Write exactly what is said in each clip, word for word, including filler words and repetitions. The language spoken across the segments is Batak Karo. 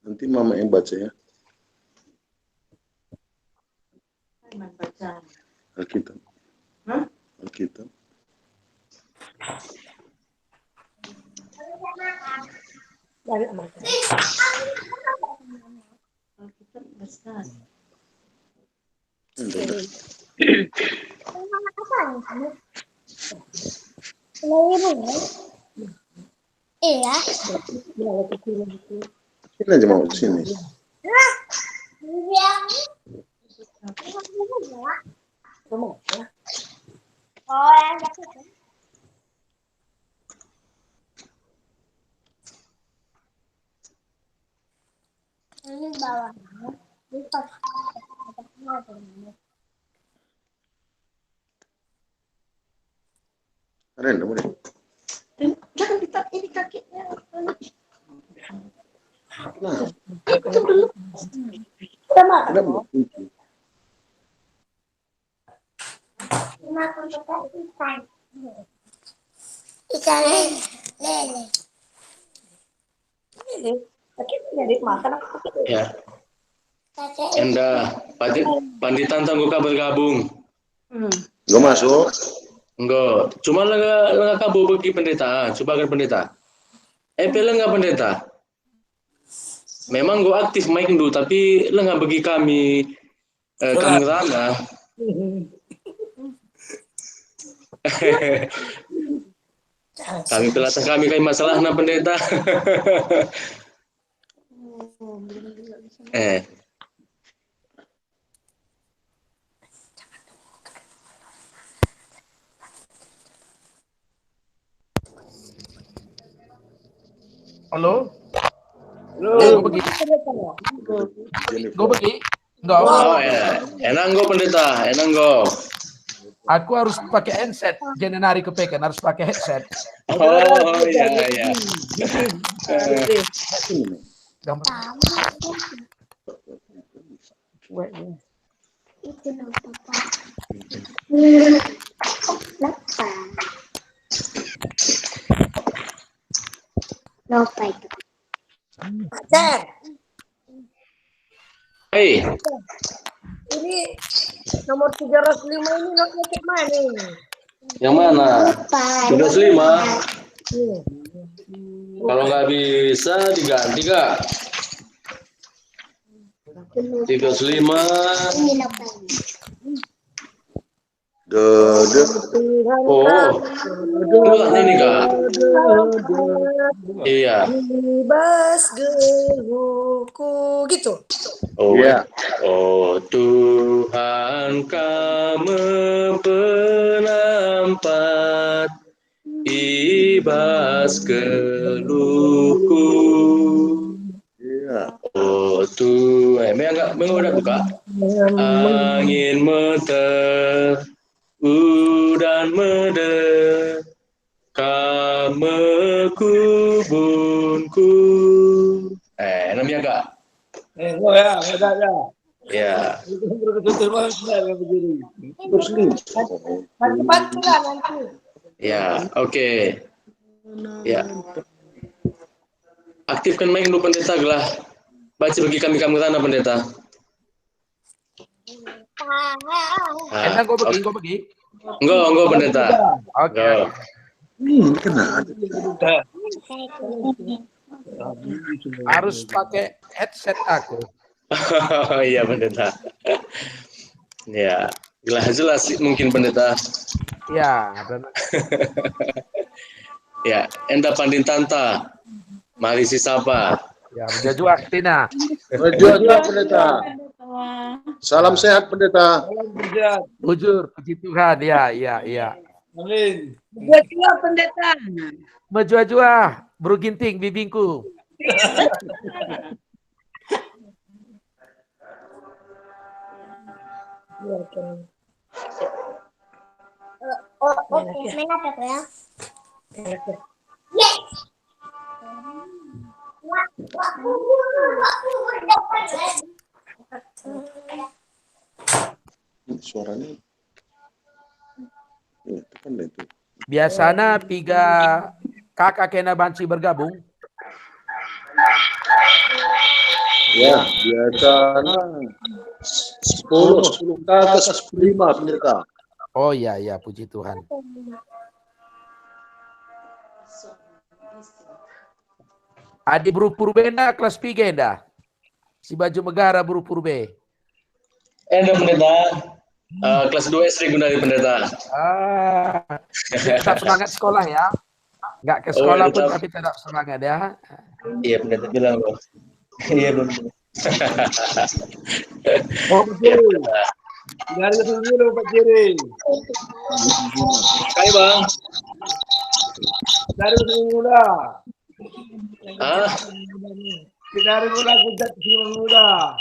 Nanti mama yang baca ya. Alkitab. Hah? Alkitab. Alkitab besar. Iya. Sini aja mau, sini. Ini bawahnya. Ini pas. Ada yang boleh. Jangan kita ini kakinya. Nah. Kita makan. Kenapa? Ikan lele. Lele. Pakai nyari makan apa? Ya. Enda, Pandita, Pandita tangguh ka bergabung. Hmm. Enggo masuk? Enggo. Cuma lenga, lenga ka begi Pendeta. Coba kan Pendeta. Eh, pe lenga Pendeta. Memang enggo aktif mic-ndu, tapi lenga begi kami, eh, kami ngerana. Kami pelatih kami kai masalahna Pendeta. Eh. Halo? Halo. Eh, enggo begi. Enggo begi. Enggo. Oh, ya. Ena enggo Pendeta, ena enggo. Aku harus pakai handset, jadi nari ke peken harus pakai headset. Oh, iya, iya. Gampang. Itu lupa, Pak. Lupa. Lupa itu. Pacar. Hei. Ini nomor tiga ratus lima ini notnya kayak mana ini? Yang mana? Lupa. Tiga ratus lima? Iya. Kalau nggak bisa diganti, Kak. Tiga ratus lima. Ini lupa ini. Dede. Oh, Tuhan, ini, Kak. Iya. Di bas geluhku, gitu. Oh, iya. Oh Tuhan, Kam me penampat i bas geluhku. Iya. Oh Tuhan, eh, me agak mengoda buka. Angin meter, udan meder, Kam me kubunku. Eh, namanya agak. Eh, oh ya, ya, ya. Ya. Itu berkecuali banget, ya, begini. Terus nih. Bantu-bantu lah nanti. Ya, oke. Ya. Aktifkan mic dulu, Pendeta, gelah. Baca begi kami, kami tanah, Pendeta. Ah, enda enggo begi, oke. Enggo begi? Enggo, enggo, Pendeta. Oke. Enggo. Hmm, kena. Harus pakai headset aku. Iya, Pendeta. Ya, jelas, jelas sih mungkin, Pendeta. Ya, dan ya, enda Panditanta. Mari sisapa. Ya, mejuah-juah, Tina. Mejuah-juah, Pendeta. Salam sehat, Pendeta. Salam sehat. Bujur, puji Tuhan. Ya, ya, ya. Amin. Mejuah-juah, Pendeta. Mejuah-juah, Bro Ginting, bibingku. Ya, oke. Eh, oh, oke, main apa, ya? Yes. Suaranya. Iya, itu kan itu. Biasana piga kakak kena banci bergabung? Ya, biasana sepuluh, sepuluh ke atas, sepuluh lima, Pendeta. Oh ya, ya, puji Tuhan. Adi beru Purbe enda kelas piga enda? Si baju megara beru Purbe. Enda, Pendeta. Eh, kelas dua S D guna, Pendeta. Ah, tetap semangat sekolah ya. Nggak ke sekolah pun, tetap, tapi tetap semangat ya. Iya, Pendeta bilang loh. Iya, Pendeta. Oh, betul. Dari dulu, Pak Jere. Hai, Bang. Dari dulu lah. Ah. Kita hari mula kita si muda.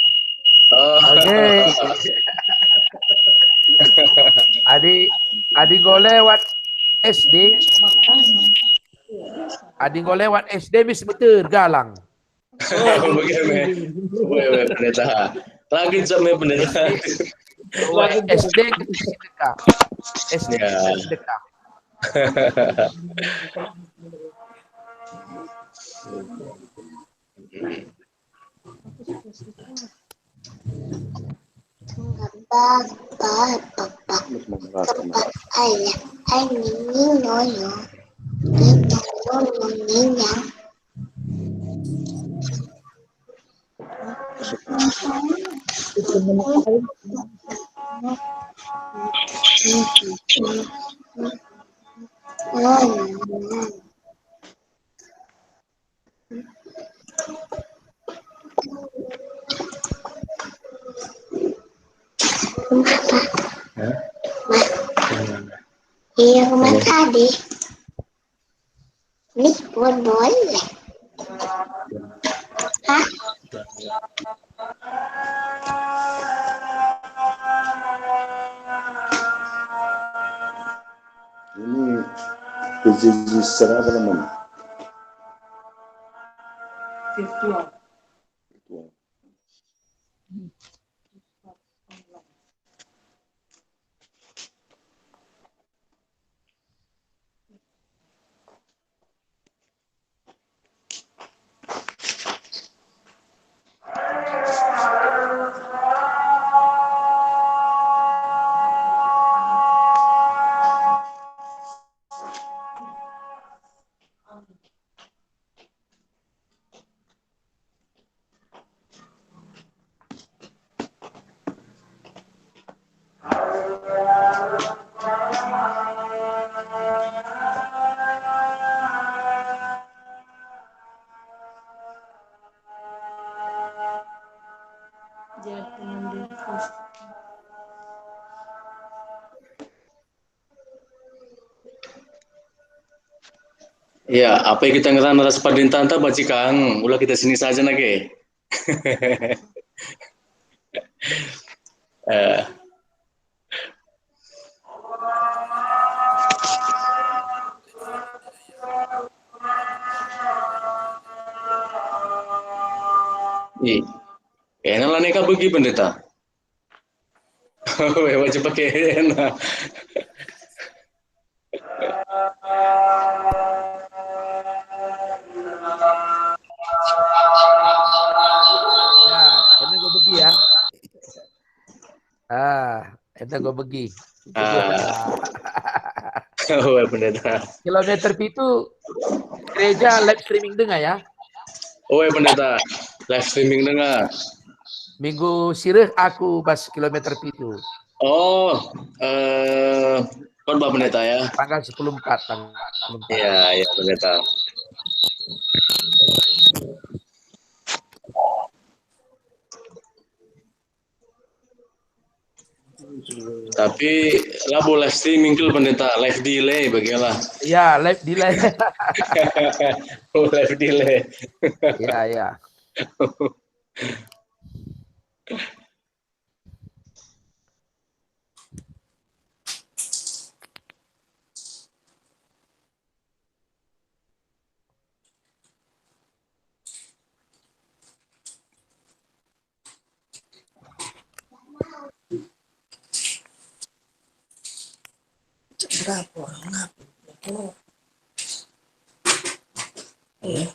Oh. Oke. Adi, adi enggo lewat S D. Adi enggo lewat S D mis beter galang. Oh, begitu, me. Weh, weh, Pendeta. Lagi jam, me, Pendeta. S D, weh, S D sedekah. S D sedekah. Iya, rumah tadi. Nih, buat boy. Hah? Ini P J J secara apa namanya? Virtual. Virtual. Ya, apa kita ngerana ras padintanta bacikang, ula kita sini saja nage. Eh. Ih, enak lah neka begi, Pendeta. Weh, wajib pakai enak. Ya, enda enggo begi ya. Ah, enda enggo begi. Ah. Oh, Pendeta. Kilometer pitu gereja live streaming denga ya. Oh, Pendeta. Live streaming denga. Minggu sireh aku bas kilometer pitu. Oh, eh, khotbah Pendeta ya? Tanggal sepuluh empat, tanggal sepuluh empat. Iya, iya, Pendeta. Tapi labo live streaming kal, Pendeta, live delay bagilah. Ya, live delay. Oh, live delay. Ya, ya. Berapa orang apa? Iya.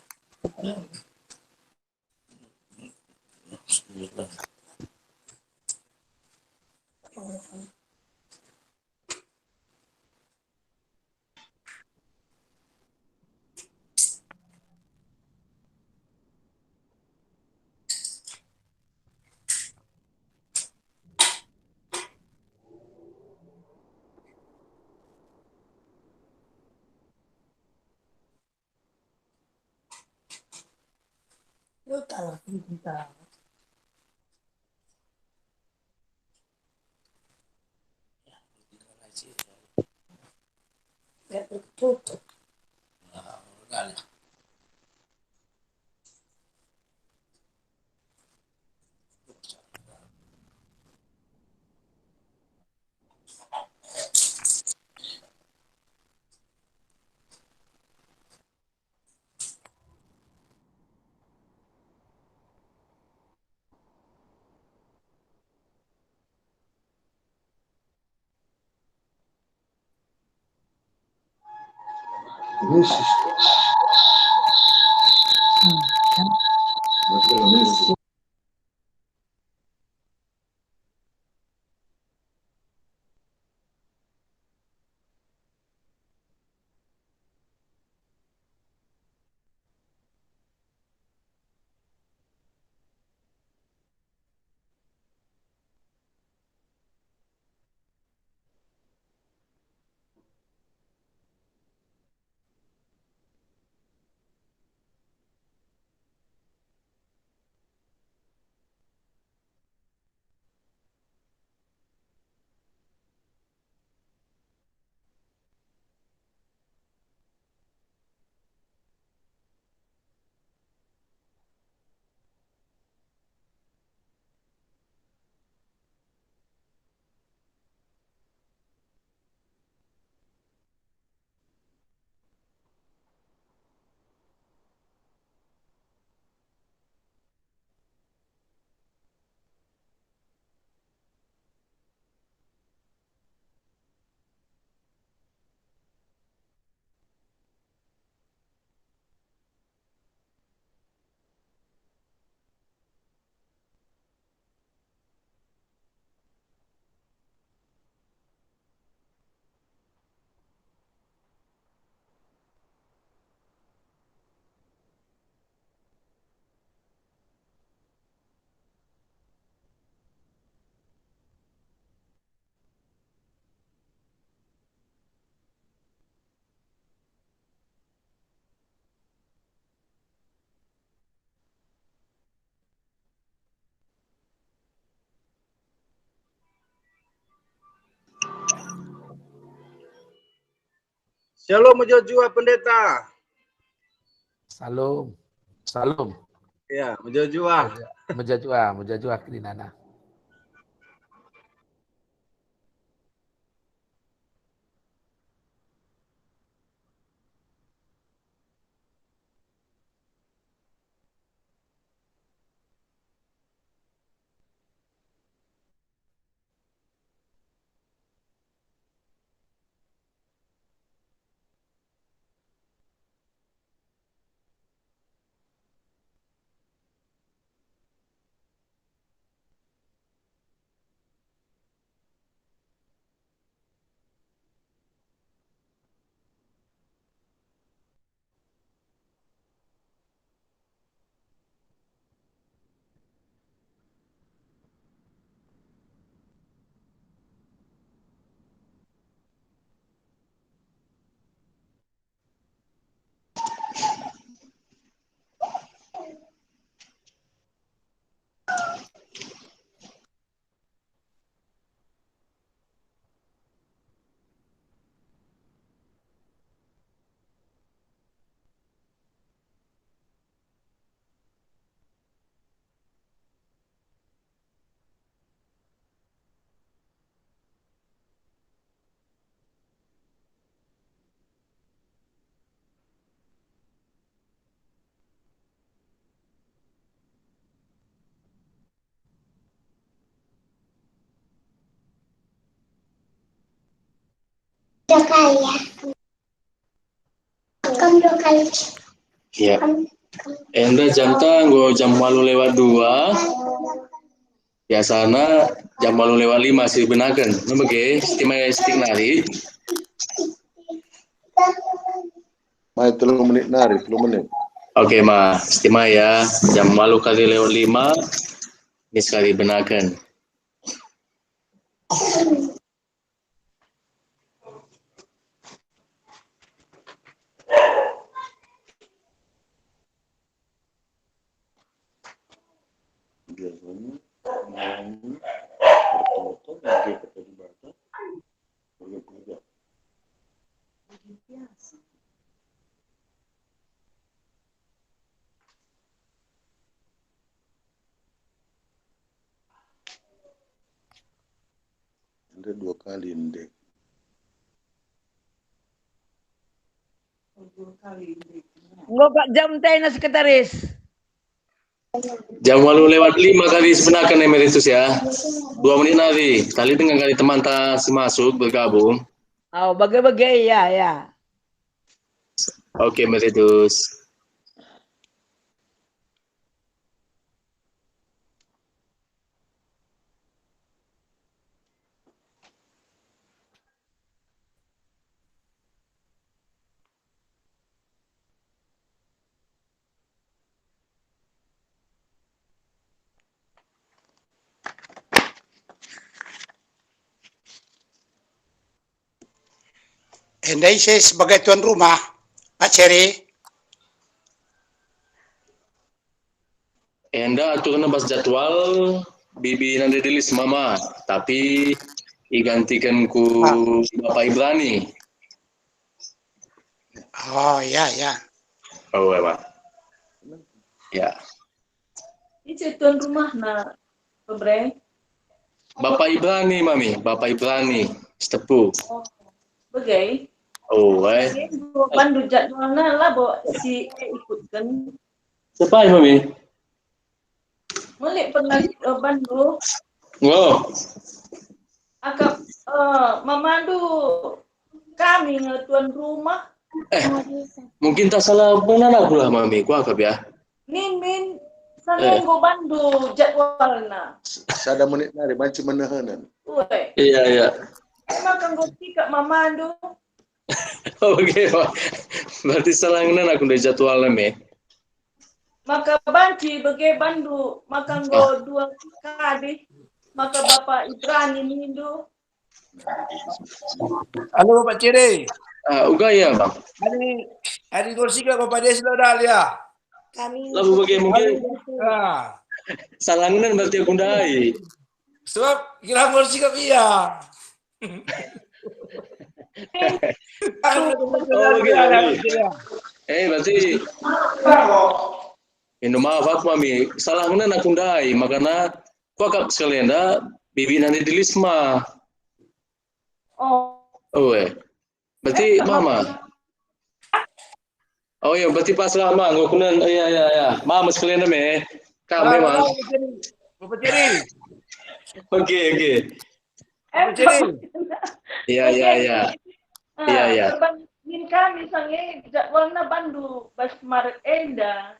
Shalom, mejuah-juah, Pendeta. Shalom. Shalom. Ya, mejuah-juah. Mejuah-juah, mejuah-juah, Kerinana. Dua kali ya. Kam dua kali. Ya. Enda jamta enggo jam walu lewat dua. Biasana jam walu lewat lima sibenaken. Enda bage, Siti mai sitik nari. Mai telu menit nari, telu menit. Oke, Ma. Siti mai ya. Jam walu kali lewat lima. Ini sekali benaken. Biasanya malam ini bertemu-temu dia kata di Batam, bergerak. Enda dua kali ende. Enggo kap jam tena, Sekretaris? Jam walu lewat lima kali sibenaken, Emeritus, ya. Dua menit nari. Tali denga kali temanta si masuk bergabung. Oh, bage-bage, ya, ya. Oke, Emeritus. Enda ise sebagai tuan rumah, Pak Ceri? Enda aturna bas jadwal Bibi Nande Dilis, Mama, tapi igantiken ku Ah. Bapak Ibrani. Oh, ya, ya. Oh, ya, Pak. Ya. Ice tuan rumahna, Pebre? Bapak Ibrani, Mami. Bapak Ibrani, Sitepu. Oh, bage. Oh, eh. Bage, bandu jadwalna labo si ikutken. Siapa, Mami? Melik pernah, eh, bandu. Oh. Akap, eh, mamandu kami nge tuan rumah. Eh, mungkin tak salah benar aku lah, Mami. Kuakap ya. Min, min, sana Eh. enggo bandu jadwalna. Sada menit nari, banci menehenen. Ue. Iya, iya. Emang kan enggo sikap mamandu. Oke, Pak. Berarti salah ngena aku ndai jadwalna, me. Maka banci bage bandu, maka enggo Ah. dua kali. Maka Bapak Ibrani nindu. Halo, Bapak Ciri. Ah, uga ya, Bang. Adi, adi kursi ke Bapak Desi lo dal ya? Kami Lagu bage mungkin Ah. salah ngena berarti aku ndai. Sebab kira kursi ke iya. Oh, oke, oke. Eh, berarti minta maaf aku, Mami. Salah ngena aku ndai, makana kuakap sekali enda Bibi Nande Dilis ma. Oh. Oh, eh. Berarti Eh, Mama. Oh iya, berarti pas lah, Ma. Enggo kunen, iya, iya, iya. Mama sekali enda, me. Kami, Ah, Ma. Bapak Ciri. Bapak Ciri. Oke, oke. Eh, Bapak Ciri. Iya, iya, iya. Ah, Iya, iya. Perban-, min kami sange jadwalna bandu bas maret enda.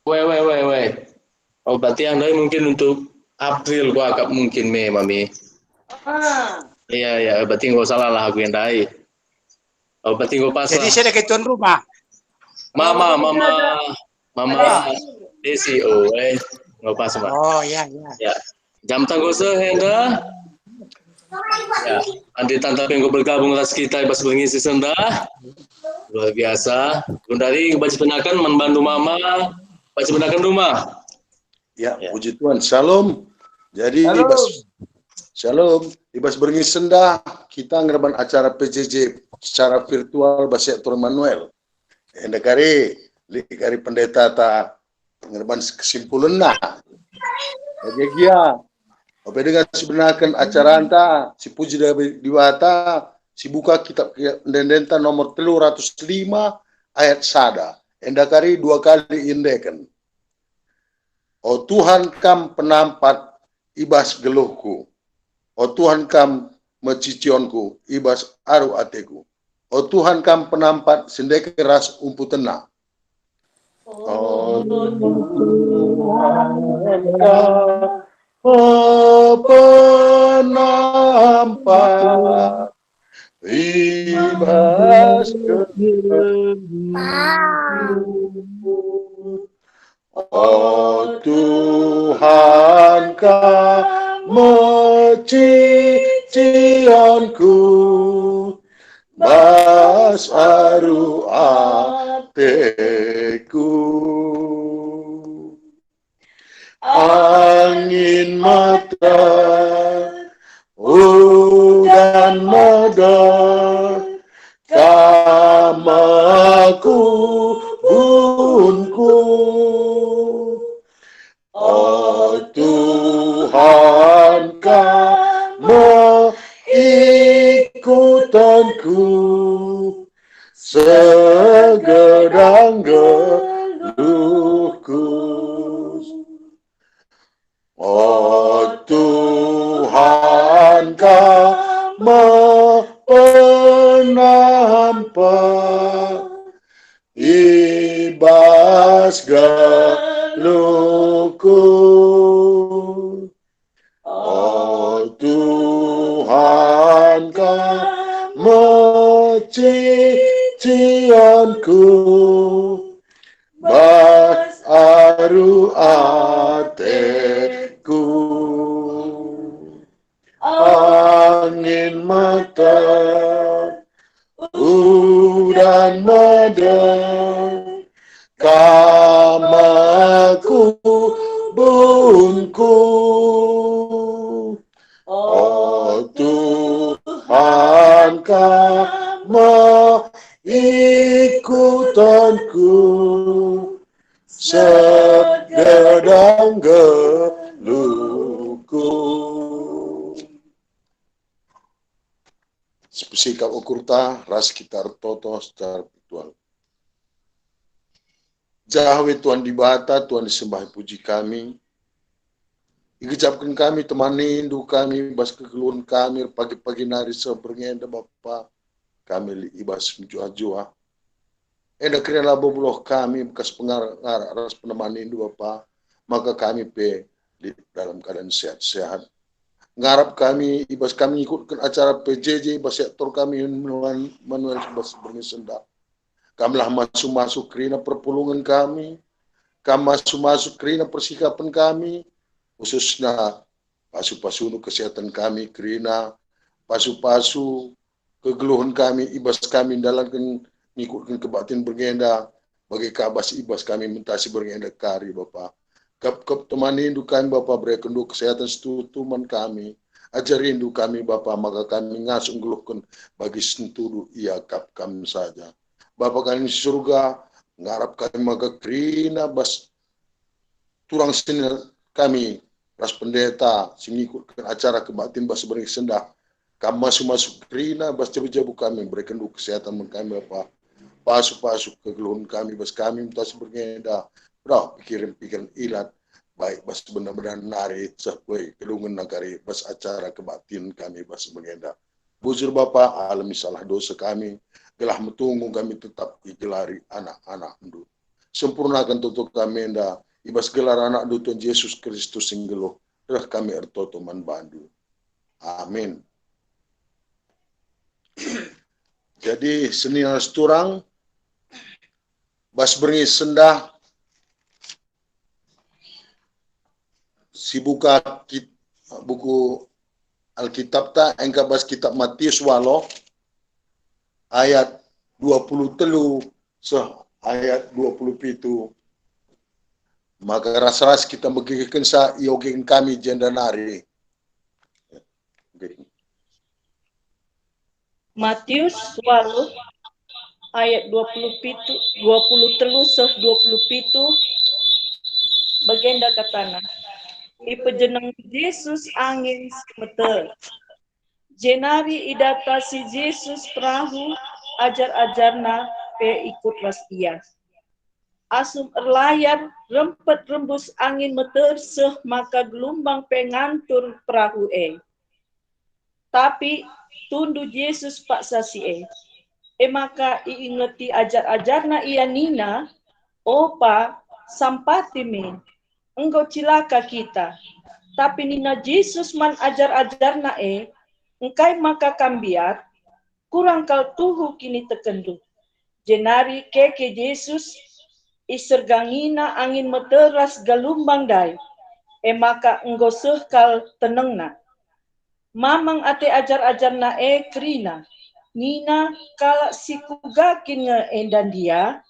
Weh, weh, weh, weh. Oh, berarti yang lain mungkin untuk April kuakap mungkin me, Mami. Ah. Iya, iya, berarti nggak salah lah aku yang ndai. Oh, berarti nggak pas Jadi lah. Saya dekat tuan rumah. Mama, Oh, Mama, ada. Mama Ada. Desi, oh, eh, nggak pas, Mbak. Oh, iya, iya. Ya. Jam tanggo seh enda. Ya, adi tantang enggo bergabung ras kita i bas berngi si sendah. Luar biasa. Gundari baca penakan man bandu Mama, baca penakan rumah. Ya, Ya. Puji Tuhan. Shalom. Jadi, Shalom. Ibas, Shalom. Ibas berngi sendah, kita ngerban acara P J J secara virtual bas sektor Manuel. Enda kari, lit kari pendeta ta ngerban kesimpulenna. Bage gia, ope denga sibenaken acaranta, si puji Dawid Dibata, si buka kitab ende-endenta nomor telu ratus lima ayat sada. Enda kari dua kali iendeken. O Tuhan, Kam penampat i bas geluhku. O Tuhan, Kam me cicionku i bas aru ateku. O Tuhan, Kam penampat si ndeken ras umputenna. O Tuhan, Kam, o penampa i bas geluhku. O Tuhan, Kam me cicionku, bas aru ateku. Angin meter, udan meder, Kam me kubunku. O Tuhan, Kam me ikutenku, segedang geluhku. O Tuhan, Kam me penampa i bas geluhku. O Tuhan, Kam me cicionku, bas aru ateku. Angin meter, udan meder, Kam me kubunku. O Tuhan, Kam me ikutenku, segedang geluhku. Sipesikap ukurta ras kita ertoto secara virtual. Jahwe Tuhan Dibata, Tuhan disembah puji kami. Igejapken kami temanindu kami bas kegeluhen kami pagi-pagi nari seh berngi enda, Bapa. Kami lit i bas mejuah-juah. Enda kerina labo beluh kami bekas pengarak-ngarak ras penemanindu, Bapa, maka kami pe lit dalam keadaan sehat-sehat. Ngarap kami, i bas kami ngikutken acara P J J, i bas sektor kami Manuel, Manuel bas berngi sendah. Kamlah masu-masu kerina perpulungen kami, Kam masu-masu kerina persikapen kami, khususna pasu-pasundu kesehatan kami kerina, pasu-pasu kegeluhen kami, i bas kami ndalanken ngikutken kebaktin berngi enda, bage ka bas i bas kami mentasi berngi enda kari, Bapa. Kap-kap temanindu kami, Bapa, berekenndu kesehatan situtu man kami. Ajarindu kami, Bapa, maka kami ngasup nggeluhken bagi sentudu iakap Kam saja. Bapa kami si surga, ngarap kami maka kerina bas turang senina kami ras pendeta si ngikutken acara kebaktin bas berngi sendah. Kam masu-masu kerina bas jabu-jabu kami, berekenndu kesehatan man kami, Bapa. Pasu-pasu kegeluhen kami bas kami mentasi berngi enda. Rauh pikiren-pikiren ilat, baik bas benda-benda nari seh pe kedungen nari bas acara kebaktin kami bas berngi enda. Bujur Bapa, alemi salah dosa kami, gelah metunggung kami tetap igelari anak-anakNdu. Sempurnaken toto kami enda, i bas gelar AnakNdu Tuhan Jesus Kristus si nggeluh, reh kami ertoto man baNdu. Amin. Jadi, senina ras turang, bas berngi sendah, sibuka kit-, buku Alkitabta engka bas kitab Matius waluh ayat dua puluh telu seh ayat dua puluh pitu. Maka ras-ras kita megikenca iogeken kami jenda nari. Oke. Matius waluh ayat dua puluh pitu, dua puluh telu seh dua puluh pitu, bagenda katana, "Ipejeneng Jesus angin si meter. Jenari idatasi Jesus perahu, ajar-ajarNa pe ikut ras Ia. Asum erlayar, rempet rembus angin meter seh maka gelumbang pe ngantur perahu e. Tapi tundu Jesus paksa si e. E maka iingeti ajar-ajarNa Ia nina, 'O Pa, sampati min, enggo cilaka kita.' Tapi nina Jesus man ajar-ajarNa e, "Engkai maka kam mbiar? Kurang kal tuhu kinitekenndu." Jenari keke Jesus, isergangina angin meter ras galumbang ndai, e maka enggo seh kal tenengna. Mamang ate ajar-ajarNa e kerina, nina, "Kalak si kuga kin nge enda ndia?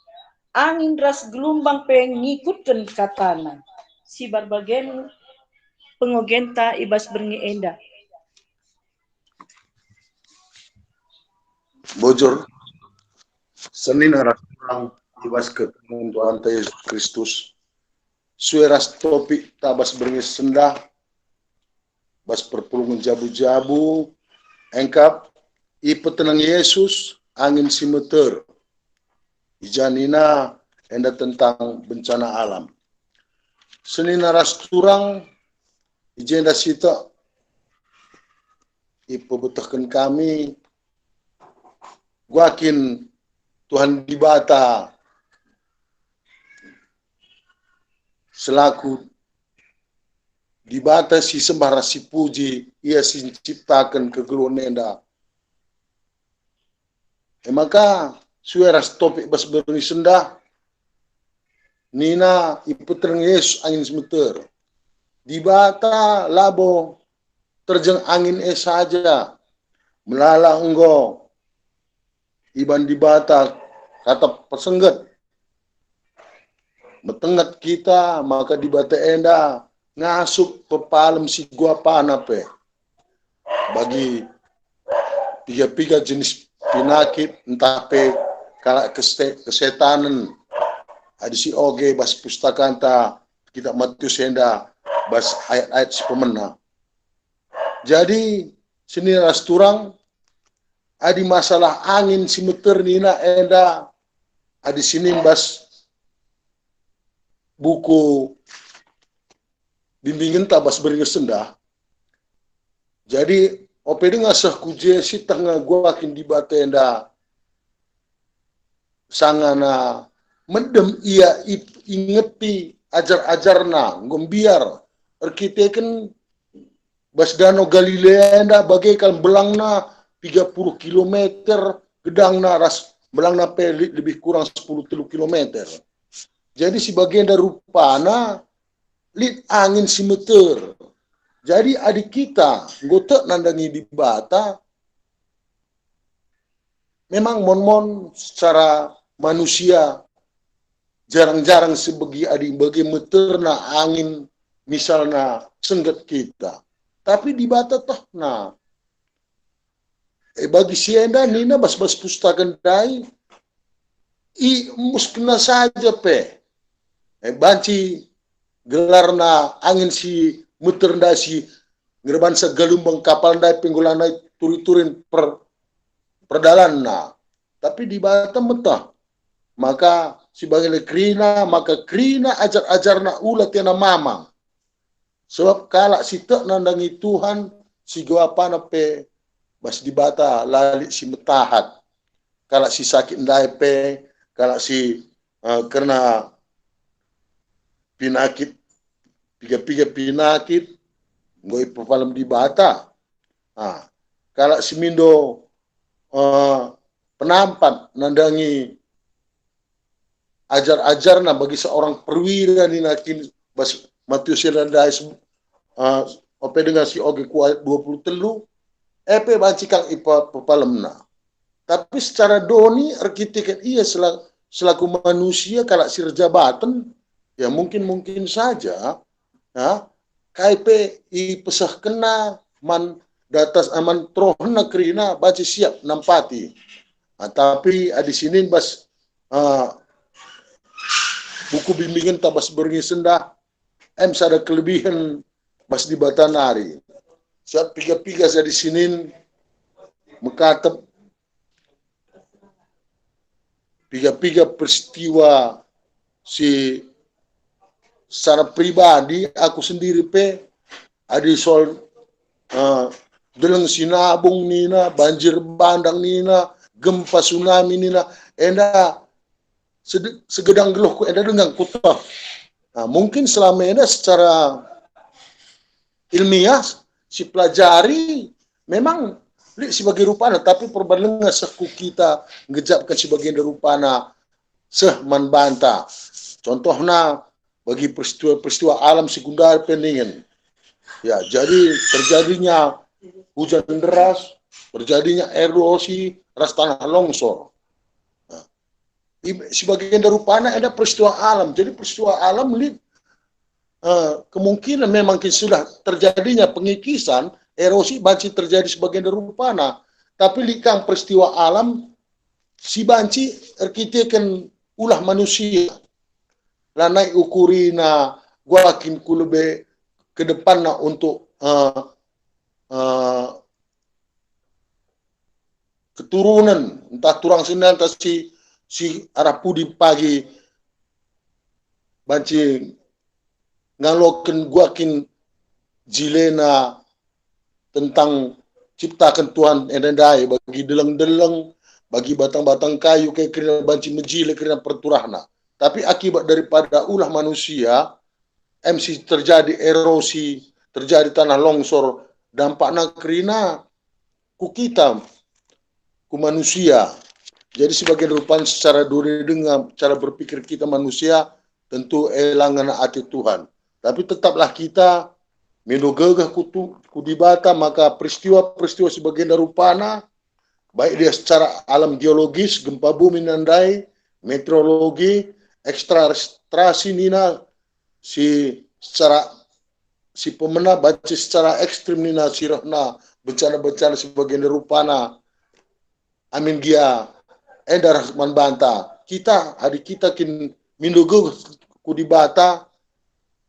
Angin ras gelumbang pe ngikutken kataNa." Sibar bage me pengogenta i bas berngi enda. Bujur, senina ras turang i bas kekelengen Tuhanta Yesus Kristus. Sue ras topik ta bas berngi sendah, bas perpulungen jabu-jabu, engkap ipeteneng Jesus angin si meter. I ja nina enda tentang bencana alam. Senina ras turang, i jenda sitik ipebetehken kami, kuga kin Tuhan Dibata selaku Dibata si sembah ras si puji, Ia si nciptaken kegeluhen enda. E maka, sue ras topik bas berngi sendah, nina ipeteneng Jesus angin si meter. Dibata labo terjeng angin e saja, melala enggo iban Dibata kata pesengget. Metenget kita maka Dibata enda ngasup pepalem si guapana pe bagi piga-piga jenis pinakit ntah pe kalak kese-, kesetanen. Adi si oge bas pustakanta Kitab Matius enda bas ayat-ayat si pemena. Jadi, senina ras turang, adi masalah angin si meter nina enda, adi sinin bas buku bimbingenta bas berngi sendah. Jadi, ope denga seh ku je sitik nge kuga kin Dibata enda sangana medem Ia ip-, ingeti ajar-ajarNa, enggo mbiar erkiteken bas Danau Galilea enda bage kal mbelangna piga puluh kilometer gedangna ras mbelangna pe lit lebih kurang sepuluh telu kilometer. Jadi si bagenda rupana lit angin si meter. Jadi adi kita enggo tek nandangi Dibata, memang mon-mon secara manusia jarang-jarang sebegi adi bage meterna angin misalna sengget kita. Tapi Dibata tehna. E bagi si enda nina bas-bas pustaka ndai, iembuskenna saja pe. E banci gelarna angin si meter ndai si ngerbansa galumbang kapal ndai pe enggo lanai turi-turin per-, perdalanna. Tapi Dibata meteh. Maka si bage kerina, maka kerina ajar-ajarna ula tena mamang. Sebab kalak si tek nandangi Tuhan, si guapana pe bas Dibata la lit si metahat. Kalak si sakit ndai pe, kalak si, eh, kerna pinakit, piga-piga pinakit, enggo ipepalem Dibata. Ah, kalak si mindo, eh, penampat nandangi ajar-ajarna bagi seorang perwira nina kin bas Matius enda ndai, eh, ope denga si oge ku ayat dua puluh telu, e pe banci kal ipa-, pepalemna. Tapi secara doni erkiteken ia sela-, selaku manusia kalak si erjabaten, ya mungkin-mungkin saja, ya, kai pe ipesehkenna man datas aman terohna kerina banci siap nampati. Ah, tapi adi sinin bas, ah, buku bimbingenta bas berngi sendah, em sada kelebihen bas Dibata nari. Siap piga-piga adi sinin mekatep piga-piga peristiwa si secara pribadi aku sendiri pe, adi soal, eh, Deleng Sinabung nina, banjir bandang nina, gempa tsunami nina, enda sede-, segedang geluhku enda denga kuteh. Nah, mungkin selama enda secara ilmiah, sipelajari, memang lit si bage rupana, tapi perbahanenna seh ku kita ngejapken si bagenda rupana seh man banta. Contohna, bagi peristiwa-peristiwa alam sekunder pe ningen. Ya, jadi terjadinya hujan deras, terjadinya erosi, ras tanah longsor. Nah, i-, si bagenda rupana enda peristiwa alam. Jadi peristiwa alam lit, eh, kemungkinan memang kin sudah terjadinya pengikisan, erosi banci terjadi si bagenda rupana. Tapi lit kang peristiwa alam si banci erkiteken ulah manusia. Lanai ukurina gua kin ku lebe ke depanna untuk, eh, eh, keturunen, entah turang senina, entah si, si arah pudi pagi banci ngaloken gua kin jilena tentang ciptaken Tuhan enda ndai, bagi deleng-deleng, bagi batang-batang kayu, kai kerina banci mejile kerina perturahna. Tapi akibat daripada ulah manusia, em si terjadi erosi, terjadi tanah longsor, dampakna kerina ku kita, ku manusia. Jadi sebagian rupan secara duri denga cara berpikir kita manusia tentu elangen ate Tuhan. Tapi tetaplah kita mindo gegeh ku tu-, ku Dibata, maka peristiwa-peristiwa si bagenda rupana, baik dia secara alam geologis, gempa bumi nina ndai, meteorologi, ekstrasi nina si secara, si pemena banci secara ekstrim nina si rehna bencana-bencana si bagenda rupana. Amin gia enda reh man banta. Kita, adi kita kin mindo gegeh ku Dibata,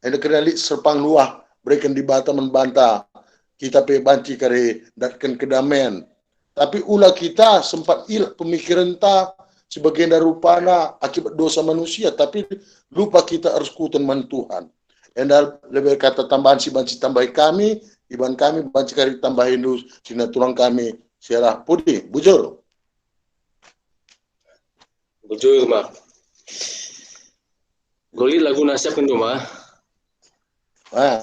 enda kerina lit serpang luah bereken Dibata man banta, kita pe banci kari ndatken kedamaian. Tapi ula kita sempat ilah pemikirenta si bagenda rupana akibat dosa manusia, tapi lupa kita ersekutu man Tuhan. Enda lebe kata tambahan si banci tambahi kami, iban kami banci kari tambahindu si naturang kami si arah pudi, bujur. Bujur, Ma. Goli lagu nasiap kendu, Ma. Ah,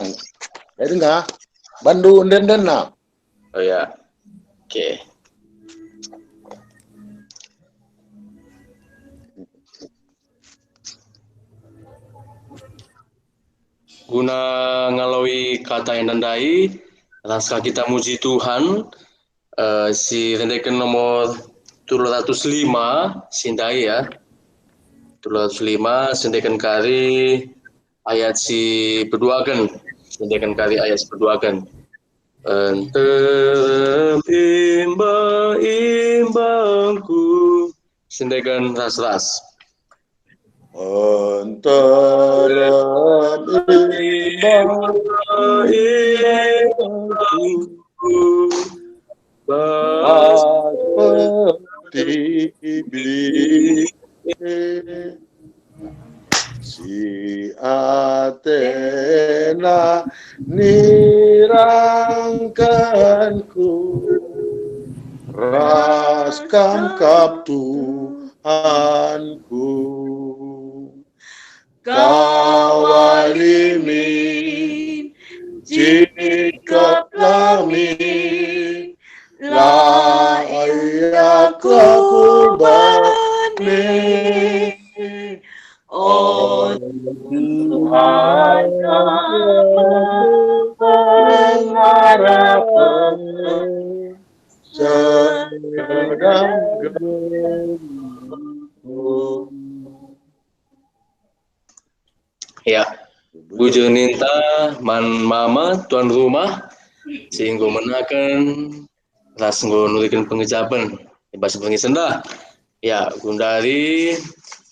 jadi enggak? Bandu enden-enden, nah. Oh ya. Oke. Guna ngaloi kata enda ndai, ras ka kita muji Tuhan, eh, si rendeken nomor telu ratus lima, si ndai ya. Telu ratus lima, sendeken kari ayat si peduaken. Sendeken kari ayat si peduaken. Nterem imba-imbangku. Sendeken ras-ras. Nterem imba-imbangku. Bas pertibi si atena nirangkenku, ras Kam kap Tuhanku. Kawali min, jikaplah min, la ia kukurbani. O Tuhan, pengharapen sedang geluhku. Ya, bujur ninta man mama tuan rumah, si enggo menaken ras enggo nuriken pengejapen i bas berngi enda. Ya, gundari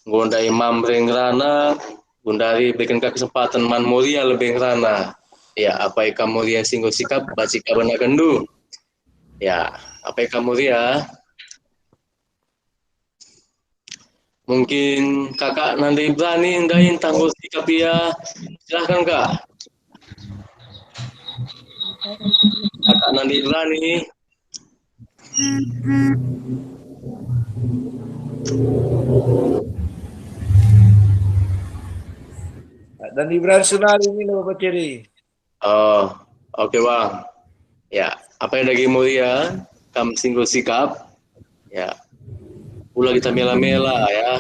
enggo ndai mam reng rana, gundari beriken ka kesempatan man Moria lebe ngerana. Ya, apai kam Moria si enggo sikap, banci ka benakenndu. Ya, apai kam Moria? Mungkin Kakak Nanda Ibrani ndai ntah enggo sikap ia. Silahkan, Kak. Kakak Nanda Ibrani. Nanda Ibrani senari ini, Bapak Ceri. Oh, Oke, Bang. Ya, apa yang lagi mulia, kam si enggo sikap. Ya. Ula kita mela-mela, ya.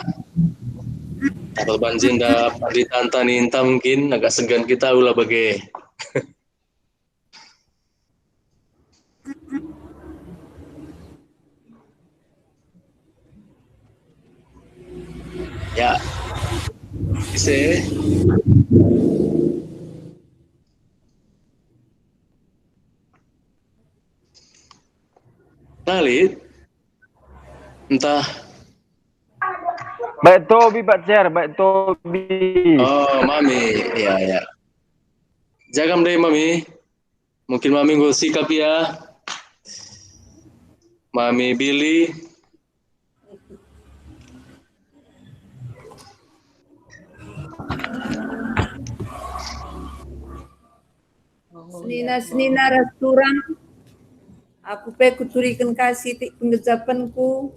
Takut banci enda panditanta ninta mungkin agak segan kita ula bage. Ya. Ise. Nalit. Entah. Baik Tobi, Pak Cer, baik Tobi. Oh, Mami. Ya, ya. Jagam deh, Mami. Mungkin Mami enggo sikap ya. Mami Billy. Senina-senina ras turang, aku pe kuturiken ka sitik penggejapenku,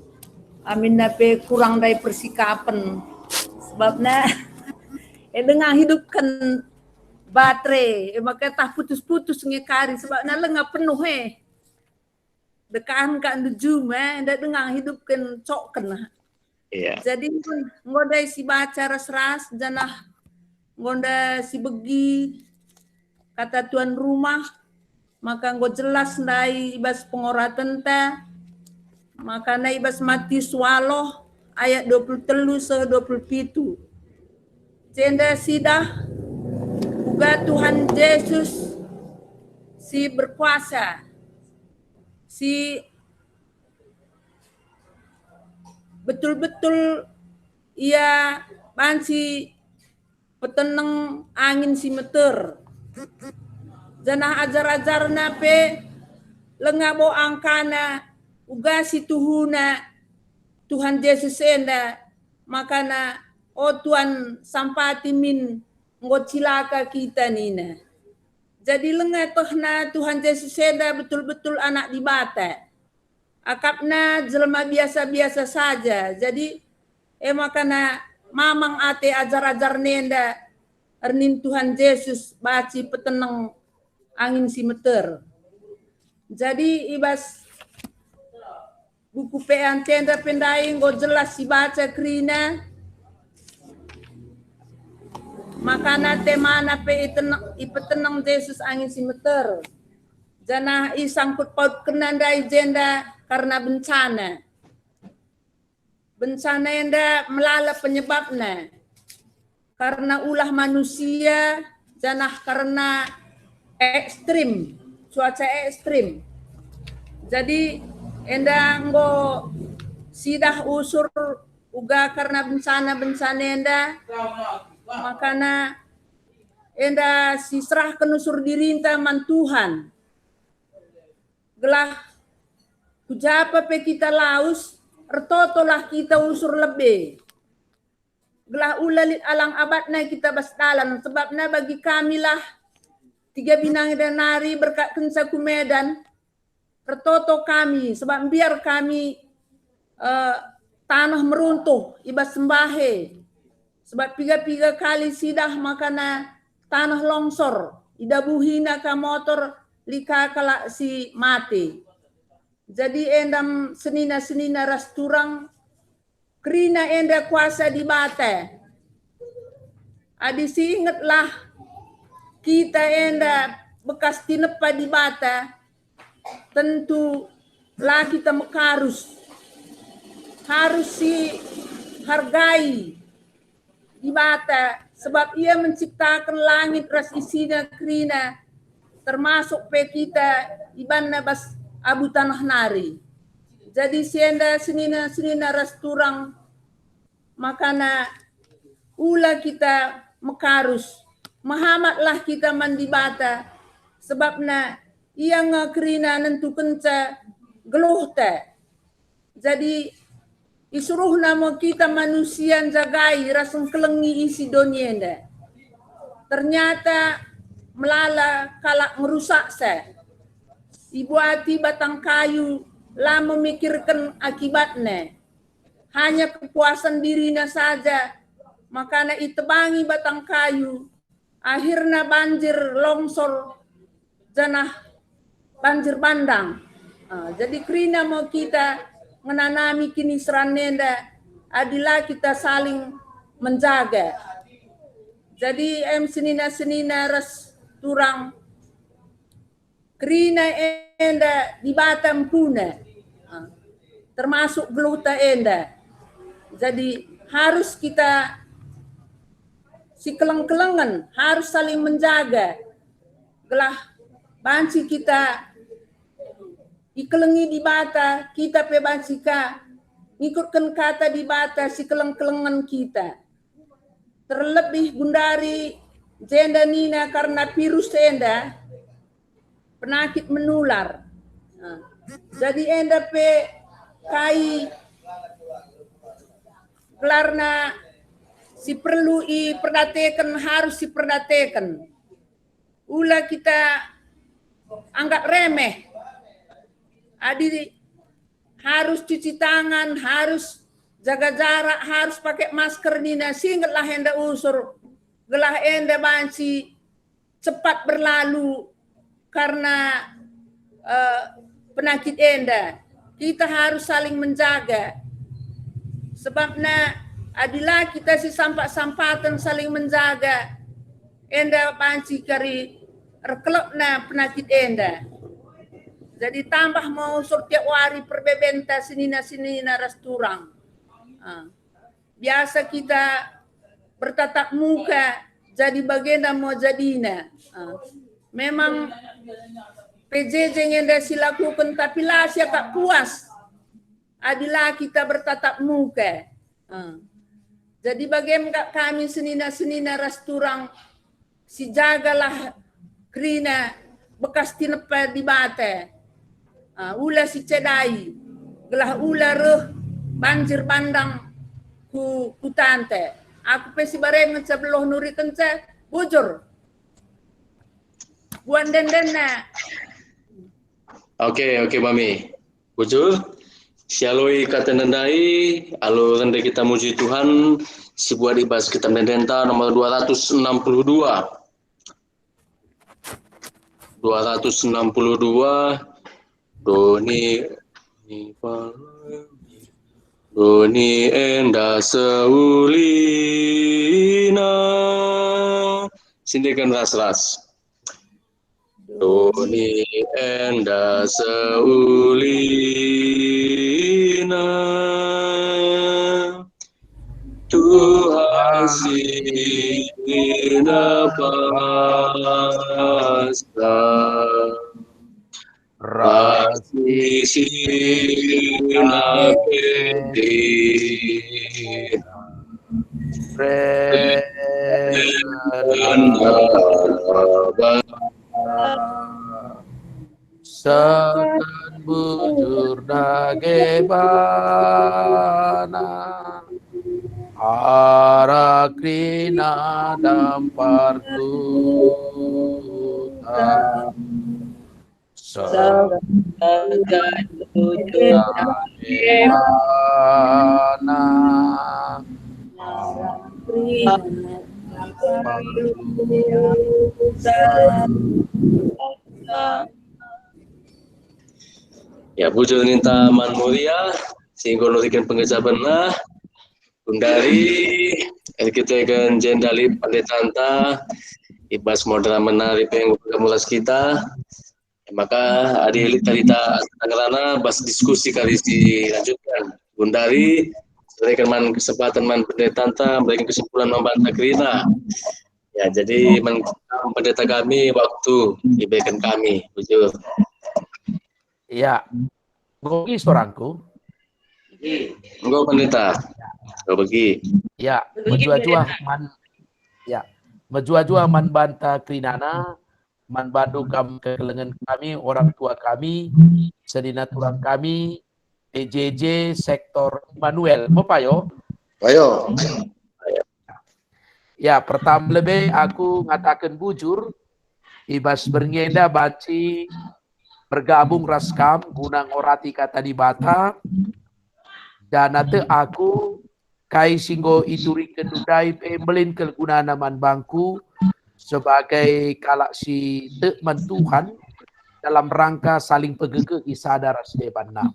aminna pe kurang ndai persikapen. Sebabna, eh, denga hidupken baterai, eh, maka tah putus-putus nge kari, sebabna lenga penuh, eh. Dekahen ka ndu juma, eh, nda denga hidupken cokken. Iya. Jadi, enggo ndai sibaca ras-ras, janah enggo ndai sibegi kata tuan rumah, maka enggo jelas ndai i bas pengoratenta, maka ndai i bas Matius waluh ayat dua puluh telu seh dua puluh pitu. Jenda sidah uga Tuhan Jesus si berkuasa, si betul-betul ia banci peteneng angin si meter. Janah ajar-ajarna pe lenga bo angkana uga si tuhuna Tuhan Jesus enda, makana, "O Tuan, sampati min enggo cilaka kita," nina. Jadi lenga tehna Tuhan Jesus enda betul-betul Anak Dibata. Akapna jelma biasa-biasa saja. Jadi, e makana mamang ate ajar-ajarna enda ernin Tuhan Jesus banci peteneng angin si meter. Jadi, i bas buku P A N C enda pe ndai enggo jelas sibaca kerina, makana temana pe iteneng, ipeteneng Jesus angin si meter. Janah isangkut pautkenna ndai jenda karna bencana. Bencana enda melala penyebabna. Karna ulah manusia, janah karna ekstrim, cuaca ekstrim. Jadi, enda enggo sidah usur uga karna bencana-bencana enda, makana enda siserahken usur dirinta man Tuhan. Gelah ku japa pe kita lawes, ertotolah kita usur lebe. Gelah ula lit alang abatna kita bas dalan, sebabna bagi kamilah tiga binang enda nari berkatkenca ku Medan, ertoto kami, sebab mbiar kami, eh, taneh meruntuh i bas sembahe. Sebab piga-piga kali sidah makana taneh longsor, idabuhina ka motor, lit ka kalak si mate. Jadi endam senina-senina ras turang, kerina enda kuasa Dibata. Adi siingetlah kita enda bekas tinepa Dibata, tentu la kita mekarus. Harus sihargai Dibata, sebab Ia menciptaken langit ras isina kerina, termasuk pe kita ibanna bas abu taneh nari. Jadi si enda senina-senina ras turang, makana ula kita mekarus, mehamatlah kita man Dibata, sebabna Ia nge kerina nentukenca geluhta. Jadi, isuruhna me kita manusia njagai ras engkelengi isi doni enda. Ternyata melala kalak ngerusaksa. Ibuati batang kayu la memikirken akibatna. Hanya kepuasan dirina saja, makana itebangi batang kayu, akhirna banjir, longsor, janah banjir bandang. Ah, jadi kerina mo kita ngenanami kiniseran enda adi la kita saling menjaga. Jadi em senina-senina ras turang, kerina enda Dibata empuna, ah, termasuk geluhta enda. Jadi harus kita sikeleng-kelengen, harus saling menjaga, gelah banci kita ikelengi Dibata, kita pe banci ka ngikutken kata Dibata sikeleng-kelengen kita. Terlebih gundari jenda nina karena virus enda, penakit menular. Nah, jadi enda pe kai gelarna si perlu iperdateken, harus iperdateken. Ula kita anggap remeh. Adi harus cuci tangan, harus jaga jarak, harus pakai masker nina, singgetlah enda usur, gelah enda banci cepat berlalu karena, eh, penakit enda. Kita harus saling menjaga. Sebabna adi la kita sisampat-sampaten saling menjaga, enda banci kari erkelokna penakit enda. Jadi tambah mo usur tiap wari perbebenta senina-senina ras turang. Ah. Biasa kita bertatap muka, jadi bagenda mo jadina. Ah. Memang P J J nge enda silakuken, tapi la siakap puas adi la kita bertatap muka. Ah. Jadi bagem kap kami senina-senina ras turang, sijagalah kerina bekas tinepa Dibata. Ah, ula sicedai, gelah ula reh banjir bandang ku kutanta. Aku pe sibarengen ngenca beluh nurikenca, bujur. Buat enden-endenna. Oke, oke, Mami. Bujur, sialoi kata ndai, alu rende kita muji Tuhan, sibuat i bas kitab endenta nomor dua ratus enam puluh dua. Dua ratus enam puluh dua, doni, doni enda seulina. Sindeken ras-ras. Doni enda seulina, Tuhan si nina pasa, rasi si nina peti. Seken bujur dage bana, arah kerina dampar Tuhan. Seken bujur dage bana. Ya, bujur ninta man Muria, si enggo nuriken pengejapenna. Gundari, erkiteken jenda lit pendetanta, i bas moderamen nari pe enggo kamu ras kita. Maka adi lit kalita ngerana bas diskusi kari si lanjutkan. Gundari, berikan man kesempatan man pendetanta, berikan kesimpulan man banta kerina. Ya, jadi man pendeta kami waktu diberikan kami, bujur. Ya, bagi suaraku. Enggo, pendeta. Enggo begi. Ya, mejuah-juah man, ya, mejuah-juah man banta kerinana, man bandu kam kekelengen kami, orang tua kami, senina turang kami, P J J sektor Immanuel. Mepayo? Payo. Ya, pertama lebe aku ngataken bujur, i bas berngi enda banci bergabung ras kam guna ngorati Kata Dibata, dan ate aku kai si enggo ituriken ndai pe mbelin kal gunana man bangku sebagai kalak si tek man Tuhan, dalam rangka saling pegegehi sada ras debanna.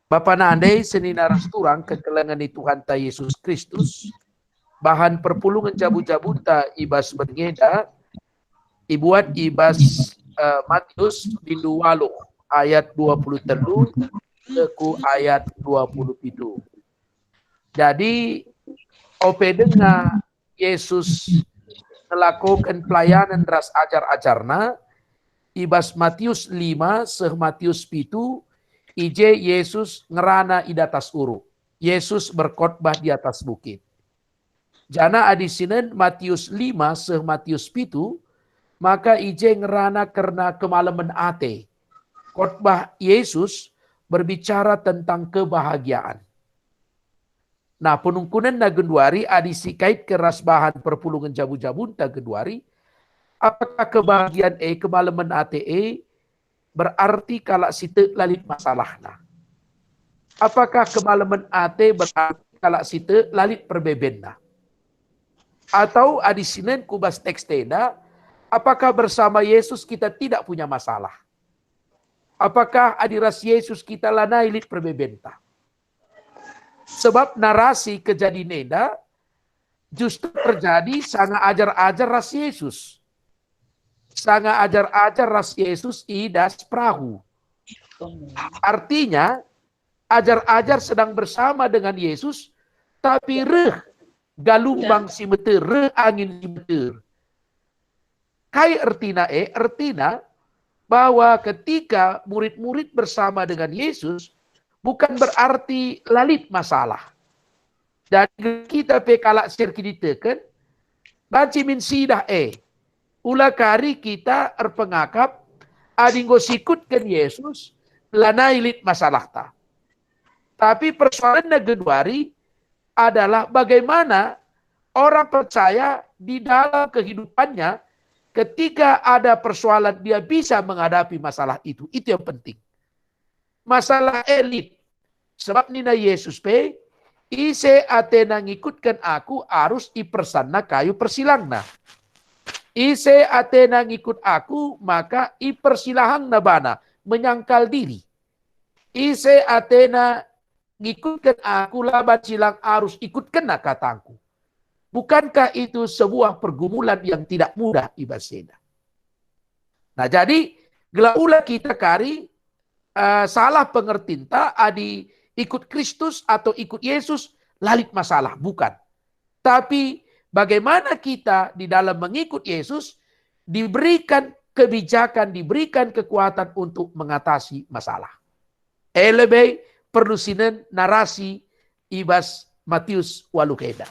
Bapa nande, senina ras turang kekelengen ni Tuhanta Yesus Kristus, bahan perpulungen jabu-jabunta i bas berngi enda ibuat i bas, eh, Matius bindu waluh ayat dua puluh telu seh ku ayat dua puluh pitu. Jadi, ope denga Yesus ngelakoken pelayanen ras ajar-ajarNa, i bas Matius lima seh Matius pitu, i je Yesus ngerana i datas uruk. Yesus berkhotbah di atas bukit. Janah adi sinen Matius lima seh Matius pitu, maka i je ngerana kerna kemalemen ate. Khotbah Yesus berbicara tentang kebahagiaan. Nah, penungkunenna genduari adi sikaitken ras bahan perpulungen jabu-jabunta genduari, apakah kebahagiaan e, kemalemen ate e, berarti kalak si tek la lit masalahna? Apakah kemalemen ate berarti kalak si tek la lit perbebenna? Atau adi sinen ku bas teks enda, apakah bersama Yesus kita tidak punya masalah? Apakah adi ras Yesus kita lanai lit perbebenta? Sebab narasi kejadin enda justru terjadi sanga ajar-ajar ras Yesus. Sanga ajar-ajar ras Yesus i das perahu. Artinya, ajar-ajar sedang bersama dengan Yesus, tapi reh galumbang si meter, reh angin si meter. Kai ertina e? Ertina bahwa ketika murid-murid bersama dengan Yesus, bukan berarti la lit masalah. Jadi kita pe kalak si erkiniteken, banci min sidah e. Ula kari kita erpengakap, adi enggo sikutken Yesus, lanai lit masalahta. Tapi persoalenna genduari adalah bagaimana orang percaya di dalam kehidupannya, ketika ada persoalan dia bisa menghadapi masalah itu. Itu yang penting. Masalah e lit. Sebab nina Yesus pe, "Ise atena ngikutken Aku arus ipersanna kayu persilangna. Ise atena ngikut Aku, maka ipersilahangna bana menyangkal diri. Ise atena ngikutken Aku, la banci lang arus ikutkenna katangKu." Bukankah itu sebuah pergumulan yang tidak mudah i bas enda? Nah, jadi, gelah ula kita kari, eh, salah pengertinta adi ikut Kristus atau ikut Yesus, la lit masalah, bukan. Tapi bagaimana kita di dalam mengikut Yesus diberikan kebijakan, diberikan kekuatan untuk mengatasi masalah. E lebe perlu sinen narasi i bas Matius waluh enda.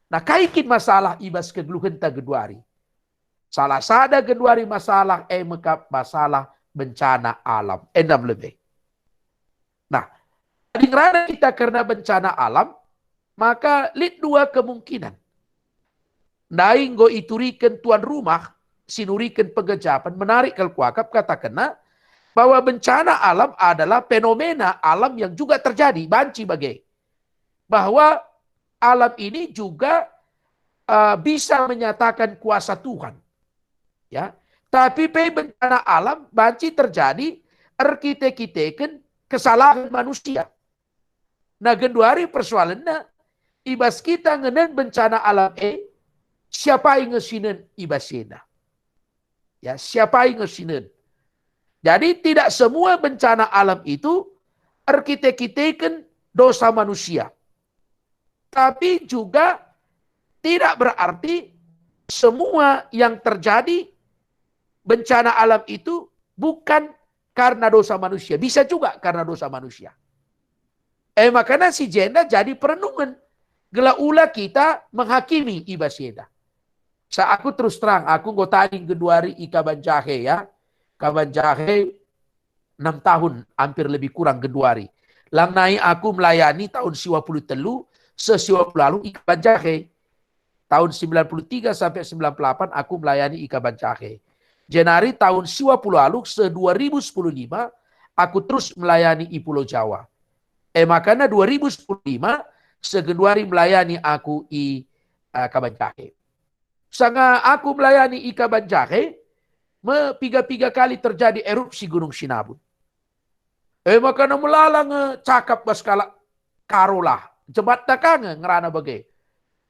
Nah, kai kin masalah i bas kegeluhenta genduari? Salah sada genduari masalah e mekap masalah bencana alam. Enda me lebe. Nah, adi ngerana kita kerna bencana alam, maka lit dua kemungkinan. Ndai enggo ituriken tuan rumah si nuriken penggejapen, menarik kal kuakap katakenna bahwa bencana alam adalah fenomena alam yang juga terjadi, banci bage. Bahwa alam ini juga, eh, bisa menyatakan kuasa Tuhan. Ya, tapi pe bencana alam banci terjadi erkite-kiteken kesalahen manusia. Nah, genduari persoalenna, i bas kita ngenen bencana alam e, siapai nge sinen i bas enda? Ya, siapai nge sinen? Jadi, tidak semua bencana alam itu erkite-kiteken dosa manusia. Tapi juga tidak berarti semua yang terjadi bencana alam itu bukan karena dosa manusia. Bisa juga karena dosa manusia. E makana si jenda jadi perenungen. Gelah ula kita menghakimi i bas enda. Sa aku terus terang, aku enggo tading genduari i Kabanjahe, ya. Kabanjahe enam tahun, hampir lebih kurang genduari. Lang nai aku melayani tahun siwa puluh telu, seh siwa puluh waluh i Kabanjahe. Tahun sembilan puluh tiga sampai sembilan puluh delapan aku melayani i Kabanjahe. Jenari tahun siwa puluh waluh seh dua ribu sepuluh lima, aku terus melayani i Pulau Jawa. E makana dua ribu sepuluh lima, seh genduari melayani aku i, eh, Kabanjahe. Sanga aku melayani i Kabanjahe, me piga-piga kali terjadi erupsi Gunung Sinabung. E maka na melala nge cakap bas kalak Karo lah. Jematta ka nge ngerana bage.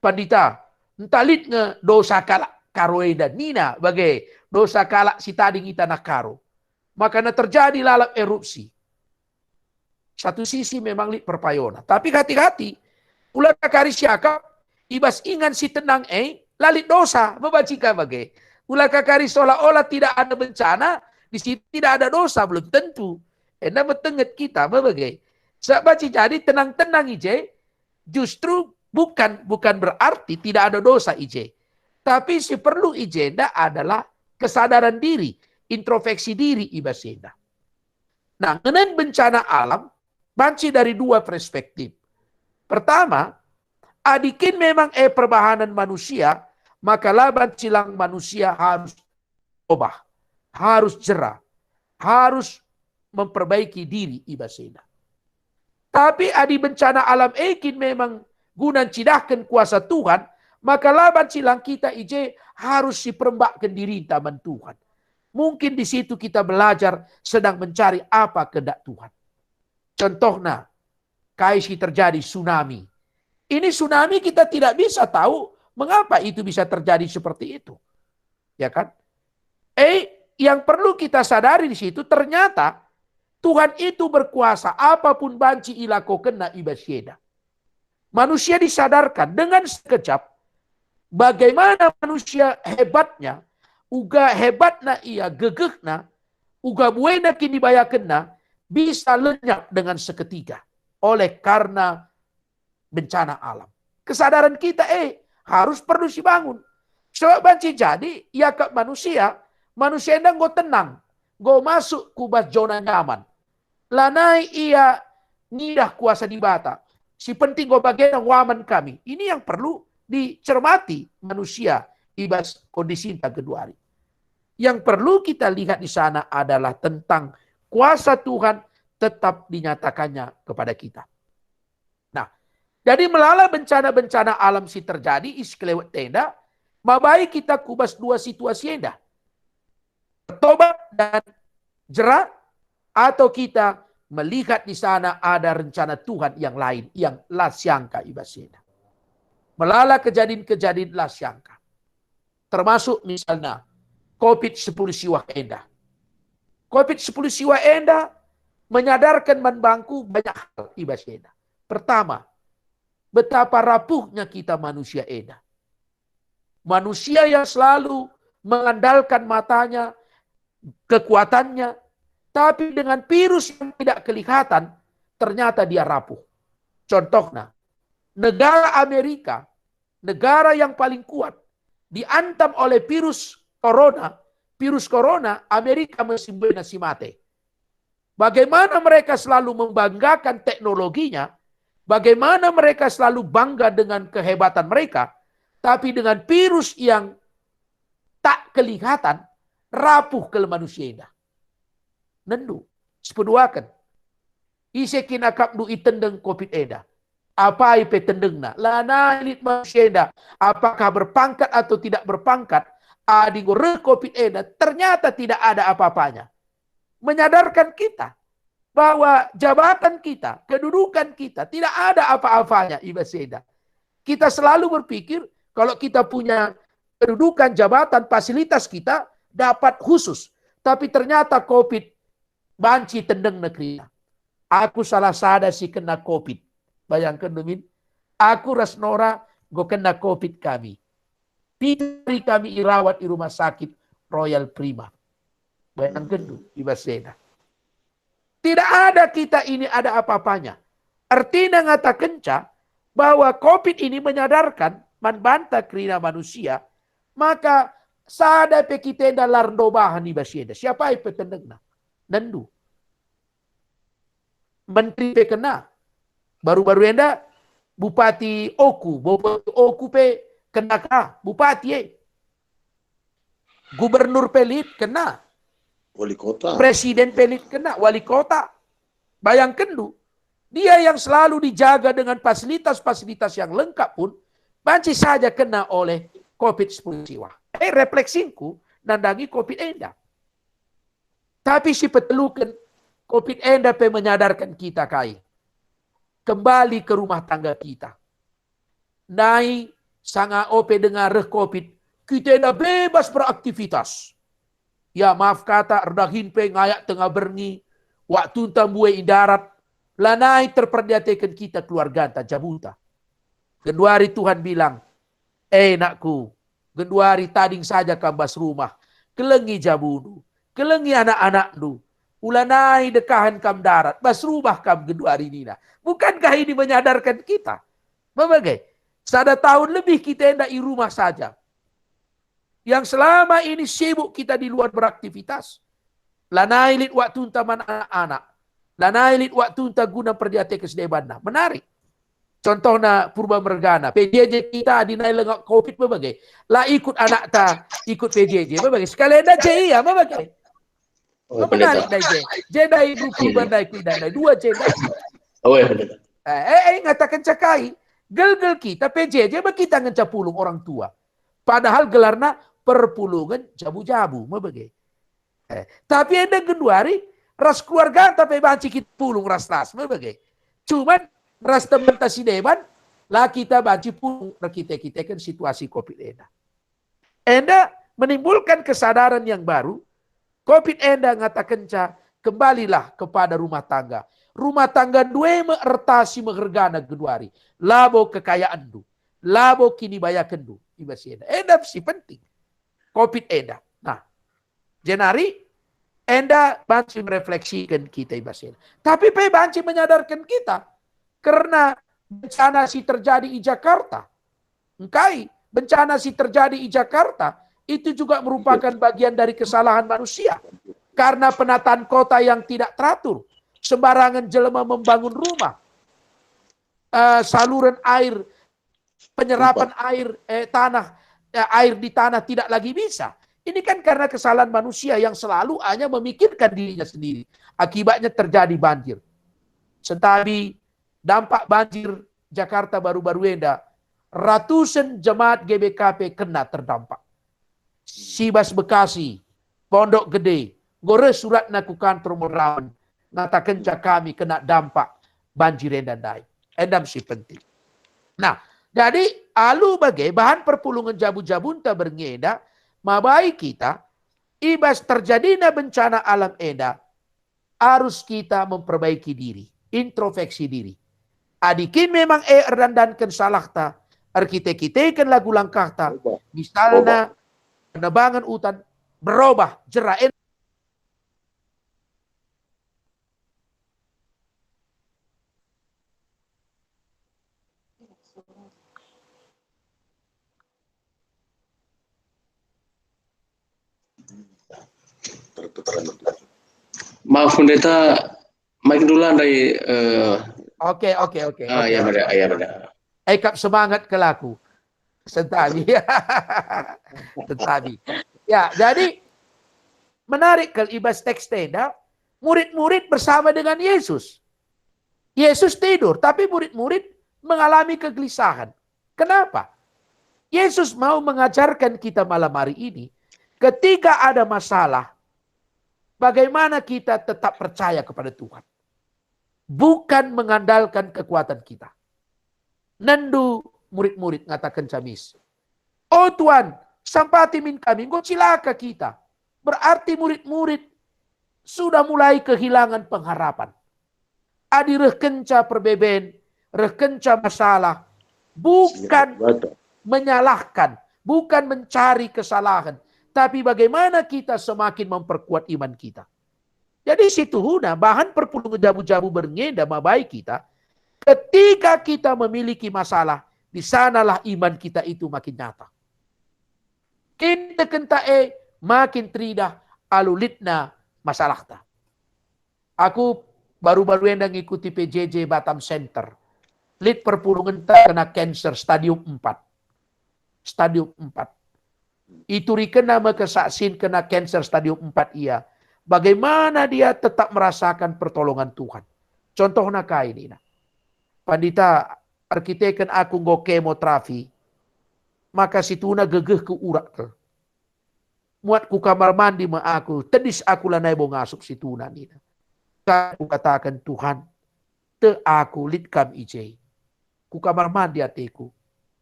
Pandita, ntah lit nge dosa kalak Karo enda, nina bage, dosa kalak si tading itana Karo. Maka na terjadi lalap erupsi. Satu sisi memang lit perpayona. Tapi hati-hati, ula ka kari siakap, i bas ingan si tenang e, la lit dosa, me banci ka bage. Ula ka kari seolah-olah tidak ada bencana, di situ tidak ada dosa, belum tentu. Enda metenget kita, me bage. Sebab banci jadi tenang-tenang i je, justru bukan, bukan berarti tidak ada dosa i je. Tapi si perlu i jenda adalah kesadaran diri, introspeksi diri i bas enda. Nah, ngenen bencana alam, banci dari dua perspektif. Pertama, adi kin memang e perbahanen manusia, maka la banci lang manusia harus obah, harus jera, harus memperbaiki diri i bas enda. Tapi adi bencana alam e kin memang guna ncidahken kuasa Tuhan, maka la banci lang kita i je harus siperembakken dirinta man Tuhan. Mungkin di situ kita belajar sedang mencari apa kehendak Tuhan. Contohna, kai si terjadi tsunami. Ini tsunami kita tidak bisa tahu mengapa itu bisa terjadi seperti itu. Ya kan? Eh, yang perlu kita sadari di situ, ternyata Tuhan itu berkuasa, apapun banci ilakokenNa i bas enda. Manusia disadarkan dengan sekejap bagaimana manusia hebatnya, uga hebatna ia, gegehna, uga buena kinibayakenna, bisa lenyap dengan seketika oleh karena bencana alam. Kesadaran kita, eh, harus perlu sibangun. Sebab banci jadi, iakap manusia, manusia enda enggo tenang, enggo masuk ku bas zona nyaman. Lanai ia ngidah kuasa Dibata. Si penting enggo bagena waman kami. Ini yang perlu dicermati manusia i bas kondisinta genduari. Yang perlu kita lihat di sana adalah tentang kuasa Tuhan tetap dinyatakannya kepada kita. Nah, jadi melala bencana-bencana alam si terjadi i sekelewet enda, mabai kita ku bas dua situasi enda. Bertobat dan jera, atau kita melihat di sana ada rencana Tuhan yang lain, yang la siangka i bas enda. Melala kejadin-kejadin la siangka. Termasuk misalna covid sepuluh siwah enda. Covid sepuluh siwah enda menyadarkan man bangku banyak hal i bas enda. Pertama, betapa rapuhnya kita manusia enda. Manusia yang selalu mengandalkan matanya, kekuatannya, tapi dengan virus yang tidak kelihatan, ternyata dia rapuh. Contohna, negara Amerika, negara yang paling kuat, diantam oleh virus corona, virus corona, Amerika me si buena si mate. Bagaimana mereka selalu membanggakan teknologinya, bagaimana mereka selalu bangga dengan kehebatan mereka, tapi dengan virus yang tak kelihatan, rapuh kal manusia enda. Nendu, sipeduaken. Ise kin akapndu itendeng covid enda? Apai pe tendengna? Lanai lit manusia enda, apakah berpangkat atau tidak berpangkat, adi enggo reh covid enda, ternyata tidak ada apa-apanya. Menyadarkan kita bahwa jabatan kita, kedudukan kita tidak ada apa-apanya i bas enda. Kita selalu berpikir kalau kita punya kedudukan, jabatan, fasilitas, kita dapat khusus. Tapi ternyata covid banci tendengna kerina. Aku salah sada si kena covid. Bayangken, Dumin. Aku ras Nora enggo kena covid kami. Pitu hari kami irawat i rumah sakit Royal Prima. Bayangkenndu, i bas enda. Tidak ada kita ini ada apa-apanya. Ertina ngatakenca bahwa covid ini menyadarkan man banta kerina manusia, maka sada pe kita enda la erndo bahan i bas enda. Siapa pe tendengna? Nendu. Menteri pe kena. Baru-baru enda Bupati Oku, Bupati Oku pe kena ka, Bupati e. Gubernur pe lit kena. Wali kota. Presiden pe lit kena, wali kota. Bayangkenndu, dia yang selalu dijaga dengan fasilitas-fasilitas yang lengkap pun banci saja kena oleh covid sepuluh siwah. Eh, refleksingku, nandangi covid enda. Tapi si peteluken, covid enda pe menyadarken kita kai. Kembali ke rumah tangga kita. Nai sanga ope denga reh covid, kita enda bebas beraktivitas. Ya, maaf kata, erdahin pe ngayak tenga berngi, waktunta mbue i darat, lanai terperdiateken kita keluarganta jabuta. Genduari Tuhan bilang, "Eh, nakku, genduari tading saja kam bas rumah, kelengi jabundu, kelengi anak-anakndu, ulanai dekahen kam darat, bas rumah kam genduari," nina. Bukankah ini menyadarkan kita? Mebage, sada tahun lebih kita enda i rumah saja. Yang selama ini sibuk kita di luar beraktivitas. Lanai lit waktunta man anak-anak. Lanai lit waktunta guna perdiateken sidebanna. Menarik. Contohna Purba Mergana. P J J kita adi nai langa covid mebage. La ikut anakta ikut P J J mebage. Sekali enda je ia mebage. Oh, menarik pendeta. Dai je. Je dai guru Purba dai kuidah dai. Dua je dai. Oh, ya, pendeta. Eh, eh, eh, ngataken cakai. Gel-gel kita P J J, maka kita ngenca pulung orang tua. Padahal gelarna perpulungen jabu-jabu, mebage. Eh, tapi enda genduari, ras keluarganta pe banci kita pulung ras-ras, mebage. Cuman, ras temanta si deban, la kita banci pulung erkite-kiteken situasi covid enda. Enda menimbulkan kesadaran yang baru, covid enda ngatakenca, "Kembalilah kepada rumah tangga." Rumah tangga ndue me erta si mehergana genduari, labo kekayaanndu, labo kinibayakenndu. I bas enda. Enda si penting. Covid enda. Nah, jenari enda banci merefleksikan kita i bas enda. Tapi pe banci menyadarkan kita kerna bencana si terjadi i Jakarta. Engkai bencana si terjadi i Jakarta itu juga merupakan bagian dari kesalahan manusia. Karena penataan kota yang tidak teratur, sembarangan jelema membangun rumah, eh, saluran air, penyerapan air, eh, tanah, eh, air di tanah tidak lagi bisa. Ini kan karena kesalahan manusia yang selalu hanya memikirkan dirinya sendiri. Akibatnya terjadi banjir. Sentabi dampak banjir Jakarta baru-baru enda, ratusen jemaat G B K P kena terdampak. Si bas Bekasi, Pondok Gede, enggo reh suratna ku kantor Moderamen, ngatakenca kami kena dampak banjir enda ndai. Enda me si penting. Nah, jadi alu bage bahan perpulungen jabu-jabunta berngi enda, mabai kita, i bas terjadina bencana alam enda, arus kita memperbaiki diri, introspeksi diri. Adi kin memang e erdandanken salahta, erkite-kiteken lagu langkahta, misalna penebangen utan, berobah, jera en- Maaf, Pendeta, makin dulu ndai, eh, Oke, oke, oke, ah, oke, ya, oke. Beda, ya, beda. Ikap semangat kelaku. Sentabi. Sentabi. Ya, jadi menarik kal i bas teks enda, murid-murid bersama dengan Yesus. Yesus tidur, tapi murid-murid mengalami kegelisahan. Kenapa? Yesus mau mengajarkan kita malam hari ini, ketika ada masalah, bagaimana kita tetap percaya kepada Tuhan. Bukan mengandalkan kekuatan kita. Nendu murid-murid ngatakenca mis, "O Tuan, sampati min kami, enggo cilaka kita." Berarti murid-murid sudah mulai kehilangan pengharapan. Adi rehkenca perbeben, rehkenca masalah, bukan menyalahkan, bukan mencari kesalahan, tapi bagaimana kita semakin memperkuat iman kita. Jadi situhuna bahan perpulungen jabu-jabu berngi enda mabai kita, ketika kita memiliki masalah, di sanalah iman kita itu makin nyata. Kiniteken ta e makin teridah alu litna masalahta. Aku baru-baru enda ngikuti P J J Batam Center. Lit perpulungenta kena cancer stadium empat. Stadium empat. Iturikenna me kesaksin kena cancer stadium empat ia. Bagaimana dia tetap merasakan pertolongan Tuhan. Contohna kai nina, "Pandita, erkiteken aku enggo kemoterapi, maka situhuna gegehku urak kal." Muat ku kamar mandi me aku, tedis aku lanai bo ngasup situhuna," nina. Ka kukataken, "Tuhan, tek aku lit Kam i je. Ku kamar mandi ateku,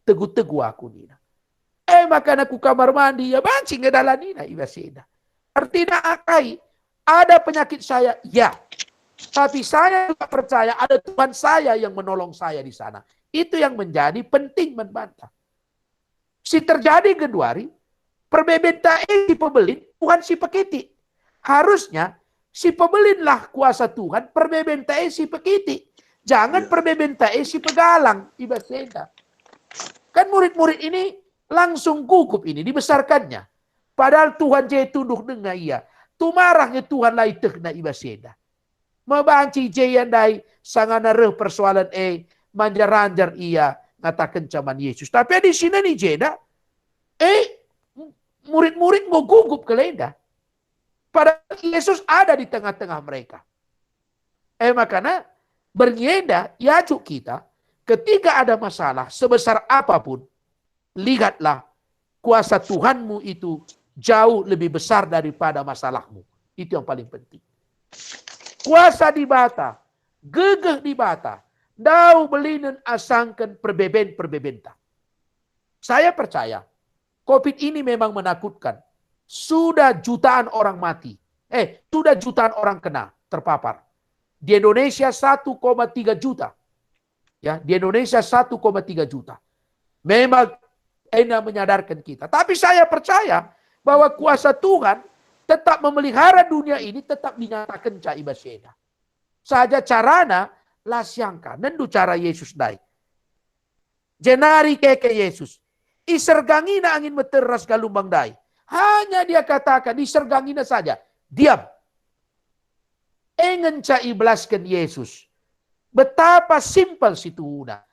tegu-tegu aku," nina. E makana ku kamar mandi, ia banci nge dalanina i bas enda. Artina akai, ada penyakit saya, ya. Tapi saya juga percaya ada Tuhan saya yang menolong saya di sana. Itu yang menjadi penting man banta. Si terjadi genduari, perbebenta e si pebelin, Tuhan si pekitik. Harusnya si pebelinlah kuasa Tuhan, perbebenta e si pekitik. Jangan Ya. perbebenta e si pegalang, i bas enda. Kan murid-murid ini langsung gugup ini, dibesarkannya. Padahal Tuhan je tunduh denga ia. Tumarah nge Tuhan la ietehna i bas enda. Mebanci je ia ndai sangana reh persoalan e, manjar-anjar ia ngatakenca man Yesus. Tapi adi sinen i jenda, e, murid-murid enggo gugup kal enda. Padahal Yesus ada di tengah-tengah mereka. E makana, berngi enda iajuk kita, ketika ada masalah sebesar apapun, lihatlah, kuasa Tuhanmu itu jauh lebih besar daripada masalahmu. Itu yang paling penting. Kuasa Dibata, gegeh Dibata, ndauh belinen asangken perbeben-perbebenta. Saya percaya, covid ini memang menakutkan. Sudah jutaan orang mati. Eh, sudah jutaan orang kena, terpapar. Di Indonesia satu koma tiga juta. Ya, di Indonesia satu koma tiga juta. Memang enda menyadarkan kita. Tapi saya percaya bahwa kuasa Tuhan tetap memelihara dunia ini, tetap dinyatakenca i bas enda. Saja carana la siangka, nendu cara Yesus ndai. Jenari keke Yesus, isergangina angin meter ras galumbang ndai. Hanya dia katakan, isergangina saja, "Diam!" E ngenca ibelasken Yesus. Betapa simpel situhuna.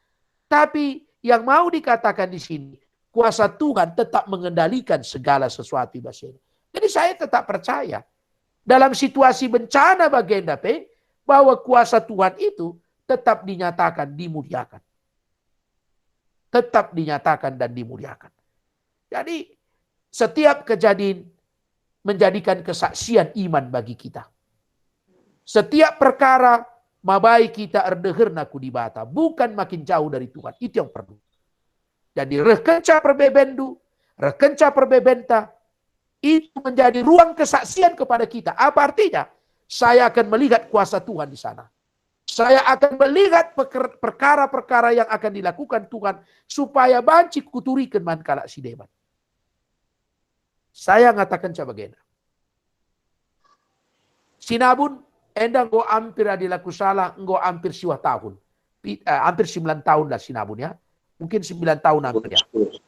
Tapi yang mau dikatakan di sini, kuasa Tuhan tetap mengendalikan segala sesuatu i bas enda. Jadi saya tetap percaya, dalam situasi bencana bagenda pe, bahwa kuasa Tuhan itu tetap dinyatakan, dimuliakan. Tetap dinyatakan dan dimuliakan. Jadi, setiap kejadian menjadikan kesaksian iman bagi kita. Setiap perkara mabai kita erdeherna ku Dibata, bukan makin jauh dari Tuhan. Itu yang perlu. Jadi, rehkenca perbebenndu, rehkenca perbebenta, itu menjadi ruang kesaksian kepada kita. Apa artinya? Saya akan melihat kuasa Tuhan di sana. Saya akan melihat peker-, perkara-perkara yang akan dilakukan Tuhan supaya banci kuturiken man kalak si deban. Saya ngatakenca bagenda. Sinabun, enda enggo ampir, adi la kusalah, enggo ampir siwah tahun. Pi-, eh, ampir sembilan tahun lah sinabun, ya. Mungkin sembilan tahun ampir, ya.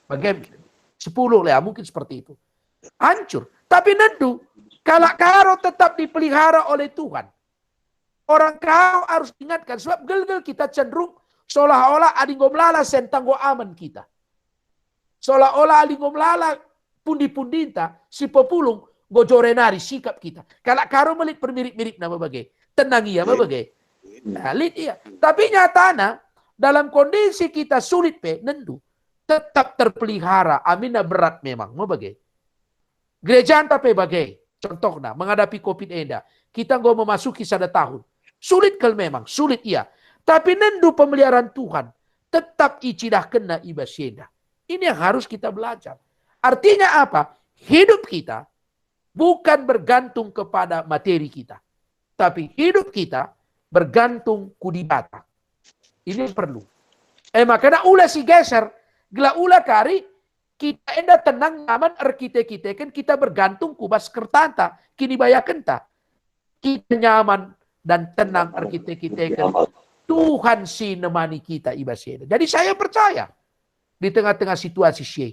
Bage, sepuluh lah, ya, mungkin seperti itu. Hancur. Tapi nendu, kalak Karo tetap dipelihara oleh Tuhan. Orang Karo harus diingatkan, sebab gelgel kita cenderung seolah-olah adi enggo melala senta enggo aman kita. Seolah-olah adi enggo melala pundi-pundinta si pepulung, enggo jore nari sikap kita. Kalak Karo me lit permirip-miripna me bage. Tenang ia me bage. Nah, lit ia. Tapi nyatana, dalam kondisi kita sulit pe, nendu, tetap terpelihara, aminna berat memang me bage. Gerejanta pe bage, contohna, menghadapi covid enda. Kita enggo memasuki sada tahun. Sulit kal memang, sulit ia. Tapi nendu pemeliharaan Tuhan tetap icidahkenna i bas enda. Ini yang harus kita belajar. Artinya apa? Hidup kita bukan bergantung kepada materi kita, tapi hidup kita bergantung ku Dibata. Ini perlu. Eh, makanya ula si geser, gelah ula kari kita enda tenang, nyaman, erkite-kiteken kita bergantung ku bas kertanta, kinibayakenta. Kita nyaman dan tenang erkite-kiteken Tuhan si nemani kita i bas enda. Jadi saya percaya di tengah-tengah situasi si e,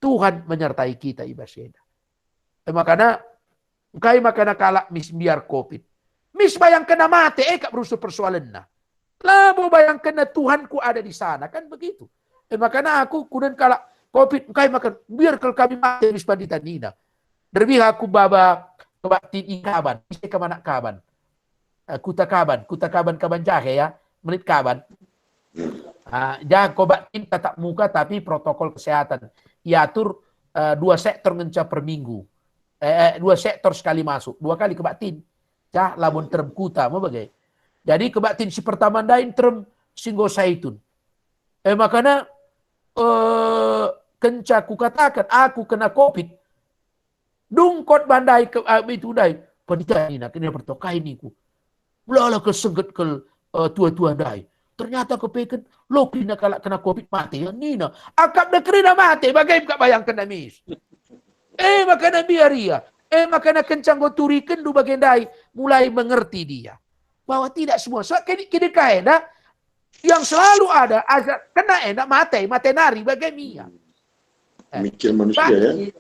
Tuhan menyertai kita i bas enda. Eh, makana, engkai makana kalak mis mbiar covid? Mis bayangkenna mate, e kap rusur persoalenna. Labo bayangkenna Tuhanku ada di sana, kan begitu. Eh, makana aku kuden kalak covid, engkai maka mbiar kal kami mate, mis pandita nina. Nderbih aku baba kebaktin i Kaban, ise kam anak Kaban. Eh, Kuta Kaban, Kuta Kaban, Kaban Jahe, ya, menit Kaban. Ah, ja kebaktin tatap muka tapi protokol kesehatan. Iatur, eh, dua sektor ngenca per minggu. eh, eh, dua sektor sekali masuk, dua kali kebaktin. Jah, Labuan Terem Kuta, me bage. Jadi kebaktin si pertama ndai nterem si enggo Saitun. Eh, makana, eh, kenca kukataken aku kena covid, dung khotbah ndai ke, ah, itu ndai, "Pendeta," nina, "kena pertokai," ningku. Melala kal sengget kal, eh, tua-tua ndai. Ternyata kepeken, "Lo kerina kalak kena covid mate," nina. Akapna kerina mate, bage kap bayangkenna mis. Eh, makana biar ia. Eh, makana kenca enggo turikenndu bage ndai, mulai mengerti dia bahwa tidak semua. Sebab kini, kini kai enda, yang selalu ada, asa kena enda mate, mate nari bage mia. Eh, Mikir manusia, pa-, ya.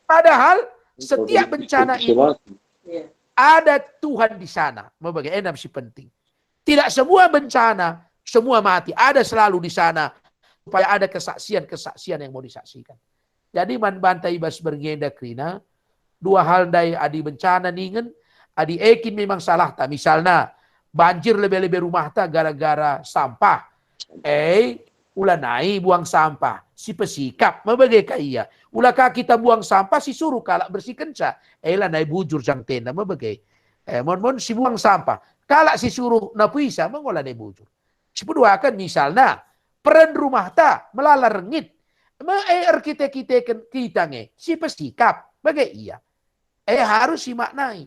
Padahal setiap bencana ini, isolasi, iya, ada Tuhan di sana. Me bage, enda si penting. Tidak semua bencana, semua mati. Ada selalu di sana. Supaya ada kesaksian-kesaksian yang mau disaksikan. Jadi man banta i bas berngi enda kerina, dua hal ndai, adi bencana ningen, adi e kin memang salahta. Misalna, banjir lebe-lebe rumahta gara-gara sampah. Eh, ula nai buang sampah, si pesikap, me bage ka ia. Ula ka kita buang sampah, si suruh kalak bersihkenca. Eh, lanai bujur jangtena, me bage. Eh, mon-mon si buang sampah, kalak si suruh napuisa, me ngo lanai bujur. Si peduaken misalna, peren rumahta melala rengit. Me e erkite-kiteken kita nge, si pesikap, bage ia. E harus simaknai.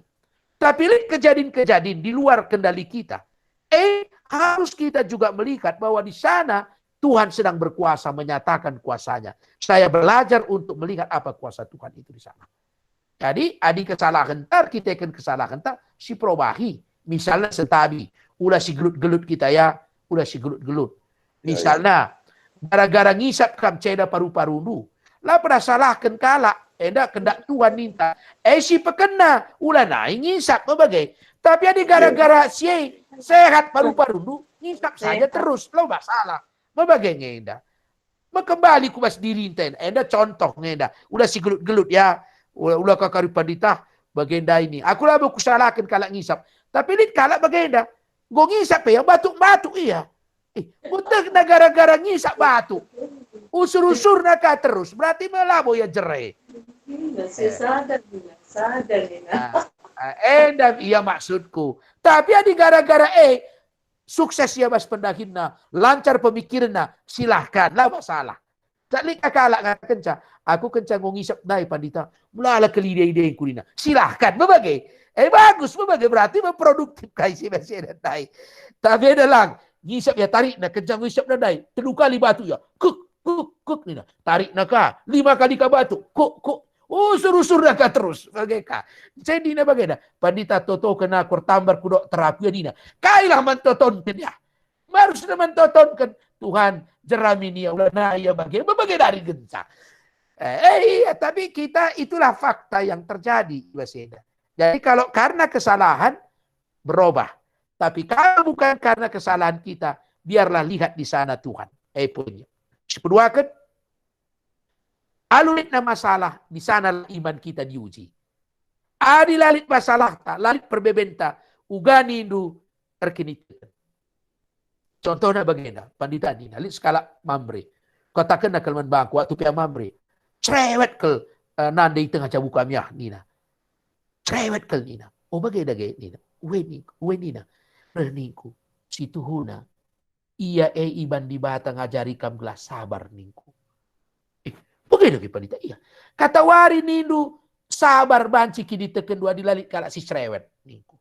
Tapi lit kejadin-kejadin di luar kendali kita. E harus kita juga melihat bahwa di sana Tuhan sedang berkuasa menyatakan kuasanya. Saya belajar untuk melihat apa kuasa Tuhan itu di sana. Jadi, adi kesalahen ta, erkiteken kesalahen ta, si perobahi. Misalna sentabi, ula si gelut-gelut kita ya, ula si gelut-gelut. Ya, ya. Misalna, gara-gara ngisap kam ceda paru-parundu, la pernah salahken kalak, enda kendak Tuhan ninta. Eh, si pekena, ula nai ngisap, me bage. Tapi adi gara-gara si e, sehat paru-parundu, ngisap saja terus, lo masalah. Me bage nge enda. Me kembali ku bas dirinta enda. Enda contoh nge enda. Ula si gelut-gelut ya. Ula, ula ka kari pandita bagenda ini. Aku labo kusalahken kalak ngisap. Tapi lit kalak bagenda. Enggo ngisap pe ia, batuk-batuk ia. Eh, butehna gara-gara ngisap batuk. Usur-usurna ka terus. Berarti me labo ia jere. Iya, saya sadar, Nina. Sadar, Nina. Ah, ah, enda ia maksudku. Tapi adi gara-gara e, sukses ia bas pendahinna, lancar pemikirenna, silahkan, la masalah. Tak lit ka kalak ngatakenca, "Aku kenca enggo ngisap ndai, Pandita, melala kal ide-idengku," nina. Silahkan, me bage. Eh, bagus, me bage. Berarti me produktif kai si bas enda ndai. Tapi enda lang, ngisap ia tarikna, kenca ngisap ndai, telu kali batuk ia. Kuk, kuk, kuk, nina. Tarikna ka, lima kali ka batuk. Kuk, kuk. Usur-usurna ka terus, bage ka. Nce nina bagenda, "Pandita, totoken aku, ertambar ku dokter aku ya," nina. Kailah man totonken ya. Baru sudah man totonken, "Tuhan, jeramin ia, ulana ia bage, bage dari genca." Eh, eh, iya, tapi kita, itulah fakta yang terjadi, Waseda. Jadi kalau karena kesalahan, berubah. Tapi kalau bukan karena kesalahan kita, biarlah lihat di sana Tuhan. Eh, poinnya. Sipeduaken, alu litna masalah, di sanalah iman kita diuji. Adi la lit masalahta, la lit perbebenta, uga nindu erkiniteken. Contohna bagenda, Pandita nina, lit sekalak Mamre. Katakenna kal man bangku, waktu pe Mamre. Cerewet kal, eh, nande i tengah jabu kami ah, nina. Cerewet kal nina. Oh, bage dage nina. Ue ningku, ue nina. Reh ningku, situhuna. Ia e iban Dibata ngajari kam gelah sabar ningku. Eh, bage dage Pandita ia. Katawari nindu sabar banci kinitekenndu adi la lit kalak si cerewet ningku.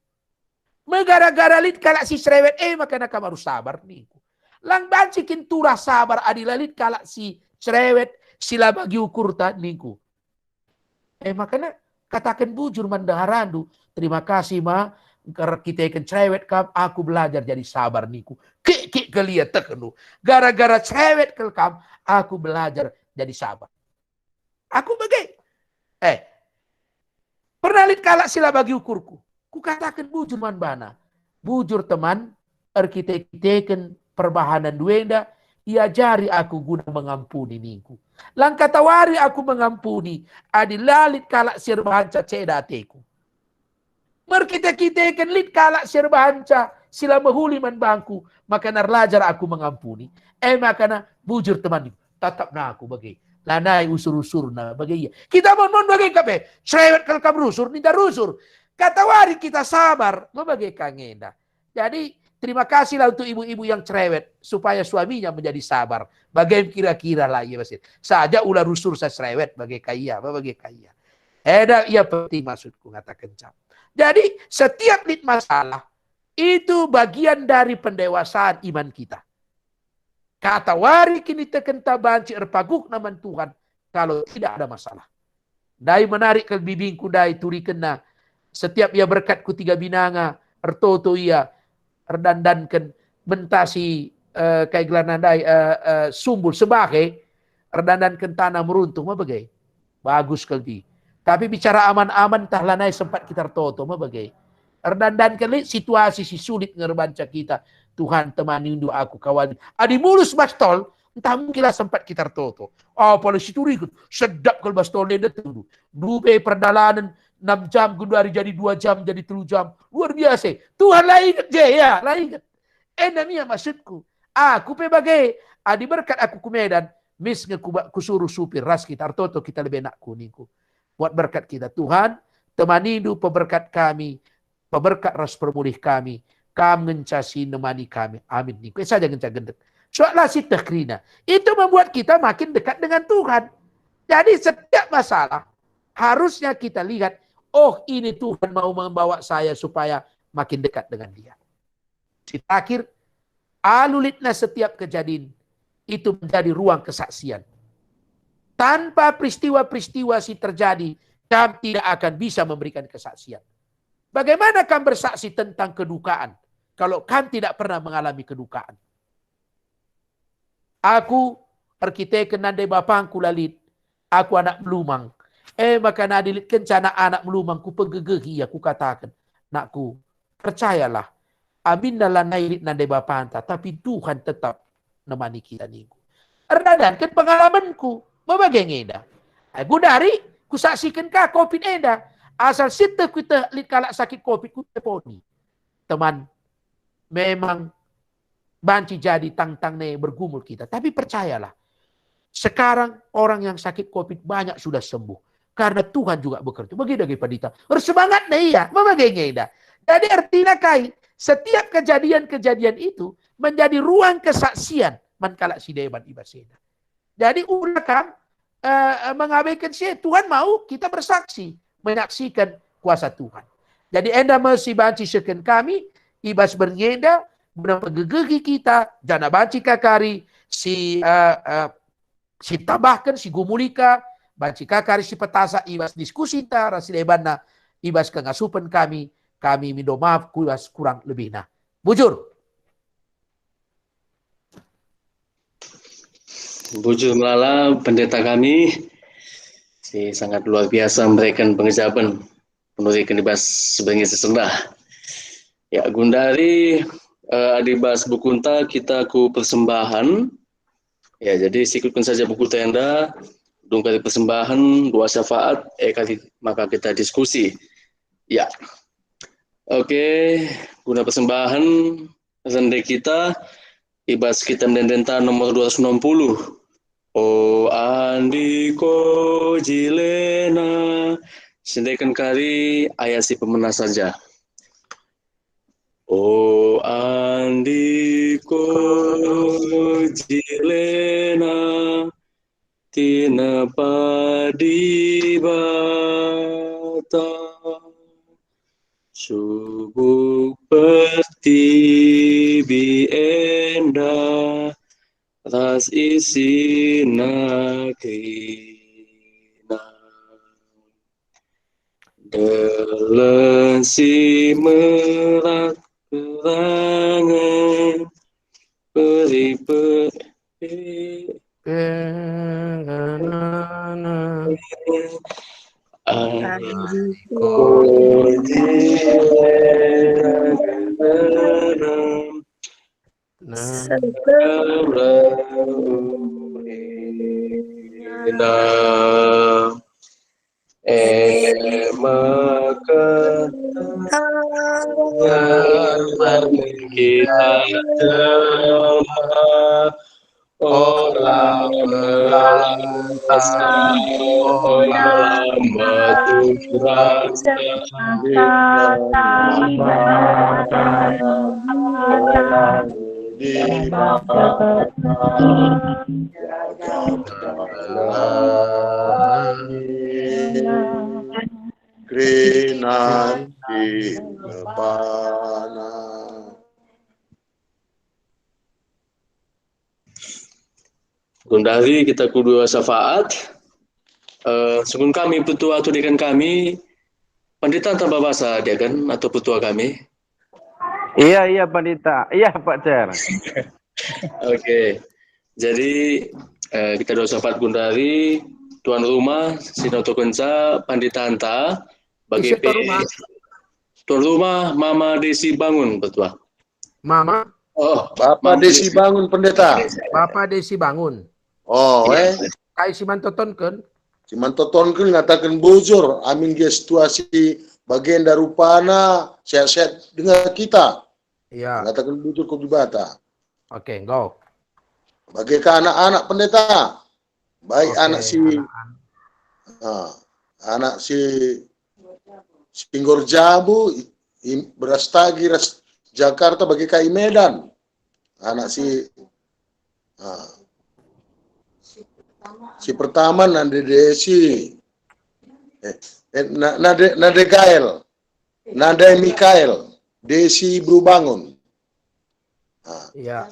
Me gara-gara lit kalak si cerewet e makana kam arus sabar ningku. Lang banci kin turah sabar adi la lit kalak si cerewet, si la bagi ukurta ningku. Eh, makana kataken bujur man ndeharandu, "Terima kasih, Ma, erkiteken cerewet kam, aku belajar jadi sabar," ningku. Kik-kik kal ia tekenndu. Gara-gara cerewet kal kam, aku belajar jadi sabar. Aku bage. Eh, pernah lit kalak si la bagi ukurku. Kukataken bujur man bana. "Bujur, teman, erkite-kiteken perbahanenndu enda, iajari aku guna mengampuni," ningku. Lang katawari aku mengampuni, adi la lit kalak si erbahanca ceda ateku. Merkite-kiteken lit kalak si erbahanca si la mehuli man bangku, makana erlajar aku mengampuni. E makana bujur, teman, tatapna aku bage. Lanai usur-usurna bage ia. Kita mon-mon bage ka pe, cerewet kal kam rusur, ninta rusur. Katawari kita sabar, ma bage ka ngenda. Jadi, terima kasihlah untuk ibu-ibu yang cerewet, supaya suaminya menjadi sabar. Bage kira-kira lah ia maksud. Saja ula rusur sa cerewet, bage ka ia, ma bage ka ia. Eda ia penting maksudku ngatakenca. Jadi, setiap lit masalah, itu bagian dari pendewasaan iman kita. Katawari kinitekenta banci erpaguhna man Tuhan kalau tidak ada masalah. Ndai menarik kal bibingku ndai turikenna. Setiap ia berkat ku Tiga Binanga, ertoto ia, erdandanken mentasi, eh, kai gelarna ndai, eh, eh, sumbul sebahe, erdandanken tanah meruntuh, ma bage. Bagus kal di. Tapi bicara aman-aman, ntah lanai sempat kita ertoto, ma bage. Erdandanken lit situasi si sulit nge erbanca kita. Tuhan, temanindu aku, kawali. Adi mulus bas tol, ntah mungkin lah sempat kita ertoto. Apalagi situriken, sedap kal bas tol enda tudu. Dube perdalanen enam jam, genduari jadi dua jam, jadi telu jam. Luar biasa. Tuhan la inget je, ya, la inget. Enda me ia maksudku. Aku pe bage, adi berkat aku ku Medan, mis nge kuba-, kusuruh supir ras kita, ertoto kita lebe nakku ningku. Buat berkat kita, Tuhan, temanindu, peberkat kami, peberkat ras permulih kami, Kam ngenca si nemani kami. Amin ningku. Eh, saja ngenca gendek. Suaklah sieteh kerina. Itu membuat kita makin dekat dengan Tuhan. Jadi setiap masalah harusnya kita lihat, "Oh, ini Tuhan mau membawa saya supaya makin dekat dengan Dia." Si terakhir, alu litna setiap kejadin itu menjadi ruang kesaksian. Tanpa peristiwa-peristiwa si terjadi, kam tidak akan bisa memberikan kesaksian. Bagaimana kam bersaksi tentang kedukaan kalau kam tidak pernah mengalami kedukaan? Aku erkiteken nande bapangku la lit, aku anak melumang. E maka nadi lit kenca anak-anak melumang, kupegegehi ia, kukataken, "Nakku, percayalah, aminna lanai lit nande bapanta, tapi Tuhan tetap nemani kita," ningku. Erdandanken pengalamenku, ma bage nge enda. Aku dari kusaksiken ka covid enda. Asal sieteh kueteh lit kalak sakit covid, kuteleponi. Teman, memang banci jadi tangtang ne bergumul kita. Tapi percayalah, sekarang orang yang sakit covid banyak sudah sembuh. Karena Tuhan juga bekerja. Bagi dage pandita. Ersemangat ne ia. Ma bage nge enda. Jadi ertina kai? Setiap kejadian-kejadian itu menjadi ruang kesaksian man kalak si deban i bas enda. Jadi ula kam, eh, mengabaikan si e. Tuhan mau kita bersaksi, menyaksikan kuasa Tuhan. Jadi enda me si banci seken kami i bas berngi enda, guna mpegegehi kita, janah banci ka kari si, eh, eh, si tambahken, si gumulika, banci ka kari si petasa i bas diskusinta ras si debanna i bas kengasupen kami, kami mindo maaf ku bas kurang lebihna. Bujur. Bujur melala, pendeta kami, si sangat luar biasa memberikan pengejapen, penuriken i bas sebengi sesendah. Ya, gundari, eh, adi bas bukunta kita ku persembahan. Ya, jadi sikutken saja bukunta enda, dung kari persembahan, doa syafaat, eh, kari maka kita diskusi. Ya. Oke, guna persembahan, rende kita i bas Kitab Ende-endenta nomor dua ratus enam puluh. O Andiko jilena. Sendeken kari ayat si pemena saja. O Andiko jilena, tinepa Dibata. Subuk pertibi enda ras isina kerina. Delen si merak kerangen, peri-peri Ema kita Ola melantas, ola meturasa, Kerinanti lepana. Gundari kita kedua syafaat. Eh, sungkun kami petua atau dekan kami, pandita tambah basa dekan atau petua kami. Iya, iya, Pandita. Iya, Pak Cer. Oke. Jadi, eh, kita doa syafaat gundari, tuan rumah, si notokenca, panditanta, bagi Isi tuan pe rumah. Tuan rumah, Mama Desi Bangun, petua. Mama. Oh, Bapak Mama Desi Desi. Bangun, Pendeta. Bapak Desi Bangun. Oh, iya. Eh. Kai si man totonken? Si man totonken ngataken bujur, amin gia situasi bagenda rupana sehat-sehat denga kita. Iya. Ngataken bujur ku Dibata. Oke, enggo. Bage ka anak-anak, Pendeta. Baik. Oke, anak si, anak-anak. Ah, anak si Singgor Jabu, i, i, Brastagi, ras Jakarta, bage ka i Medan. Anak si, ah, si pertama Nande Desi. Eh, eh, Na-, Nande, Nande Gael. Nande Mikael. Desi Beru Bangun. Ah. Iya.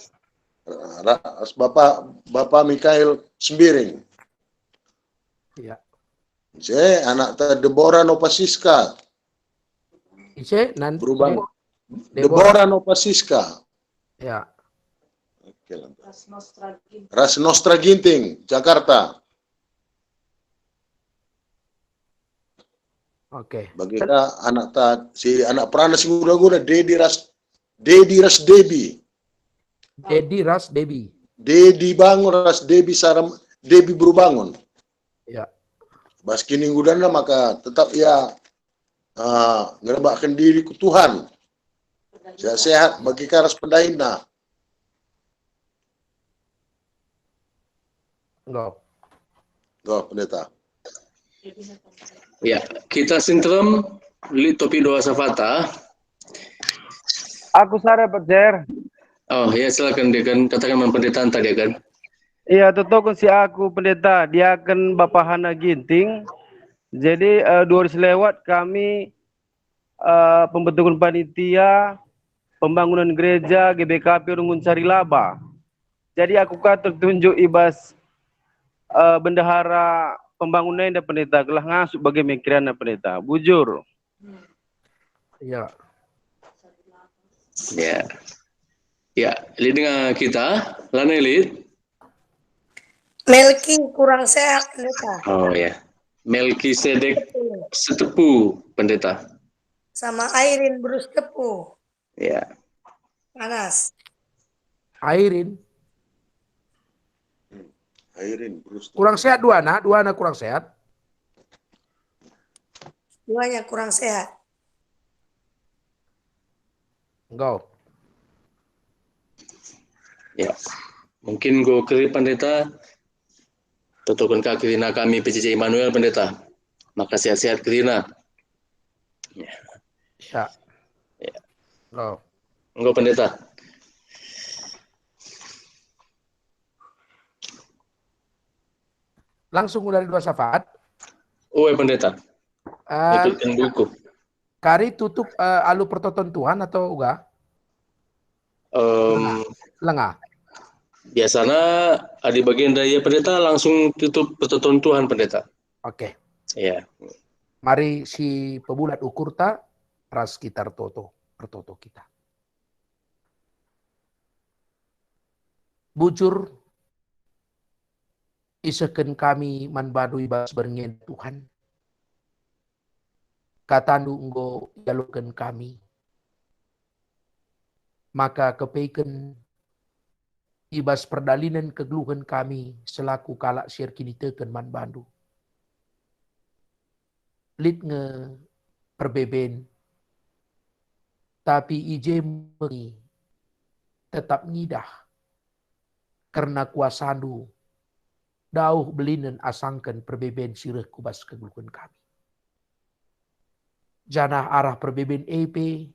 Ra-, ras Bapak, Bapak Mikael Sembiring. Iya. Je, anakta Debora Nopa Siska. Ise, nan-, Beru Bangun. Debo-, Debora. Debora Nopa Siska. Ya. Oke, lantas. Ras Nostra Ginting, Jakarta. Oke. Bage ka anakta, si anak perana si nguda-nguda, Dedi ras, Dedi ras Debi. Dedi ras Debi. Dedi Bangun ras Debi Saram, Debi Beru Bangun. Ya. Bas kininggudanna maka tetap ia, ah, ngerebahken diri ku Tuhan. Sehat-sehat bagi ka ras pendahinna. Enggo. Enggo, Pendeta. Ya, kita si nterem, lit topik doa syafaat. Aku sada, Pak Jer. Oh, ya, silakan, Deacon. Katakan man pendeta tadi, Deacon. Iya, totoken si aku, Pendeta, Diaken Bapa Hana Ginting. Jadi, eh, dua hari selewat kami, eh, pembentukan panitia pembangunan gereja G B K P Runggun Sari Laba. Jadi, aku ka tertunjuk i bas, eh, bendahara pembangunan enda, Pendeta, gelah ngasup bage me kiranna, Pendeta. Bujur. Ya. Ya. Ya, lit denga kita, lanai lit. Melki kurang sehat, Pendeta. Oh, ya. Melkisedek Setepu, Pendeta. Sama Airin Beru Setepu. Ya. Panas. Airin. Hmm. Airin Beru Setepu. Kurang sehat duana, duana kurang sehat. Duanya kurang sehat. Enggo. Ya. Mungkin enggo keri, Pendeta. Totoken ka kerina kami P C C Immanuel, Pendeta. Maka sehat-sehat kerina. Ya. Ya. Ya. Enggo. Enggo, Pendeta. Langsung dari doa syafaat. Ue, Pendeta. Eh, ikutkan buku. Kari tutup, eh, alu pertoton Tuhan atau uga? Em, lenga. Lenga. Biasana adi bagenda ia, Pendeta, langsung tutup pertoton Tuhan, Pendeta. Oke. Iya. Mari si pebulat ukurta ras kita ertoto, ertoto kita. Bujur, isehken kami man bandu i bas berngi enda, Tuhan. KataNdu enggo ialoken kami. Maka kepeken i bas perdalinen kegeluhen kami selaku kalak si erkiniteken man bandu. Lit nge perbeben, tapi i je me tetap ngidah kerna kuasaNdu, dauh belinen asangken perbeben si reh ku bas kegeluhen kami. Janah arah perbeben e pe,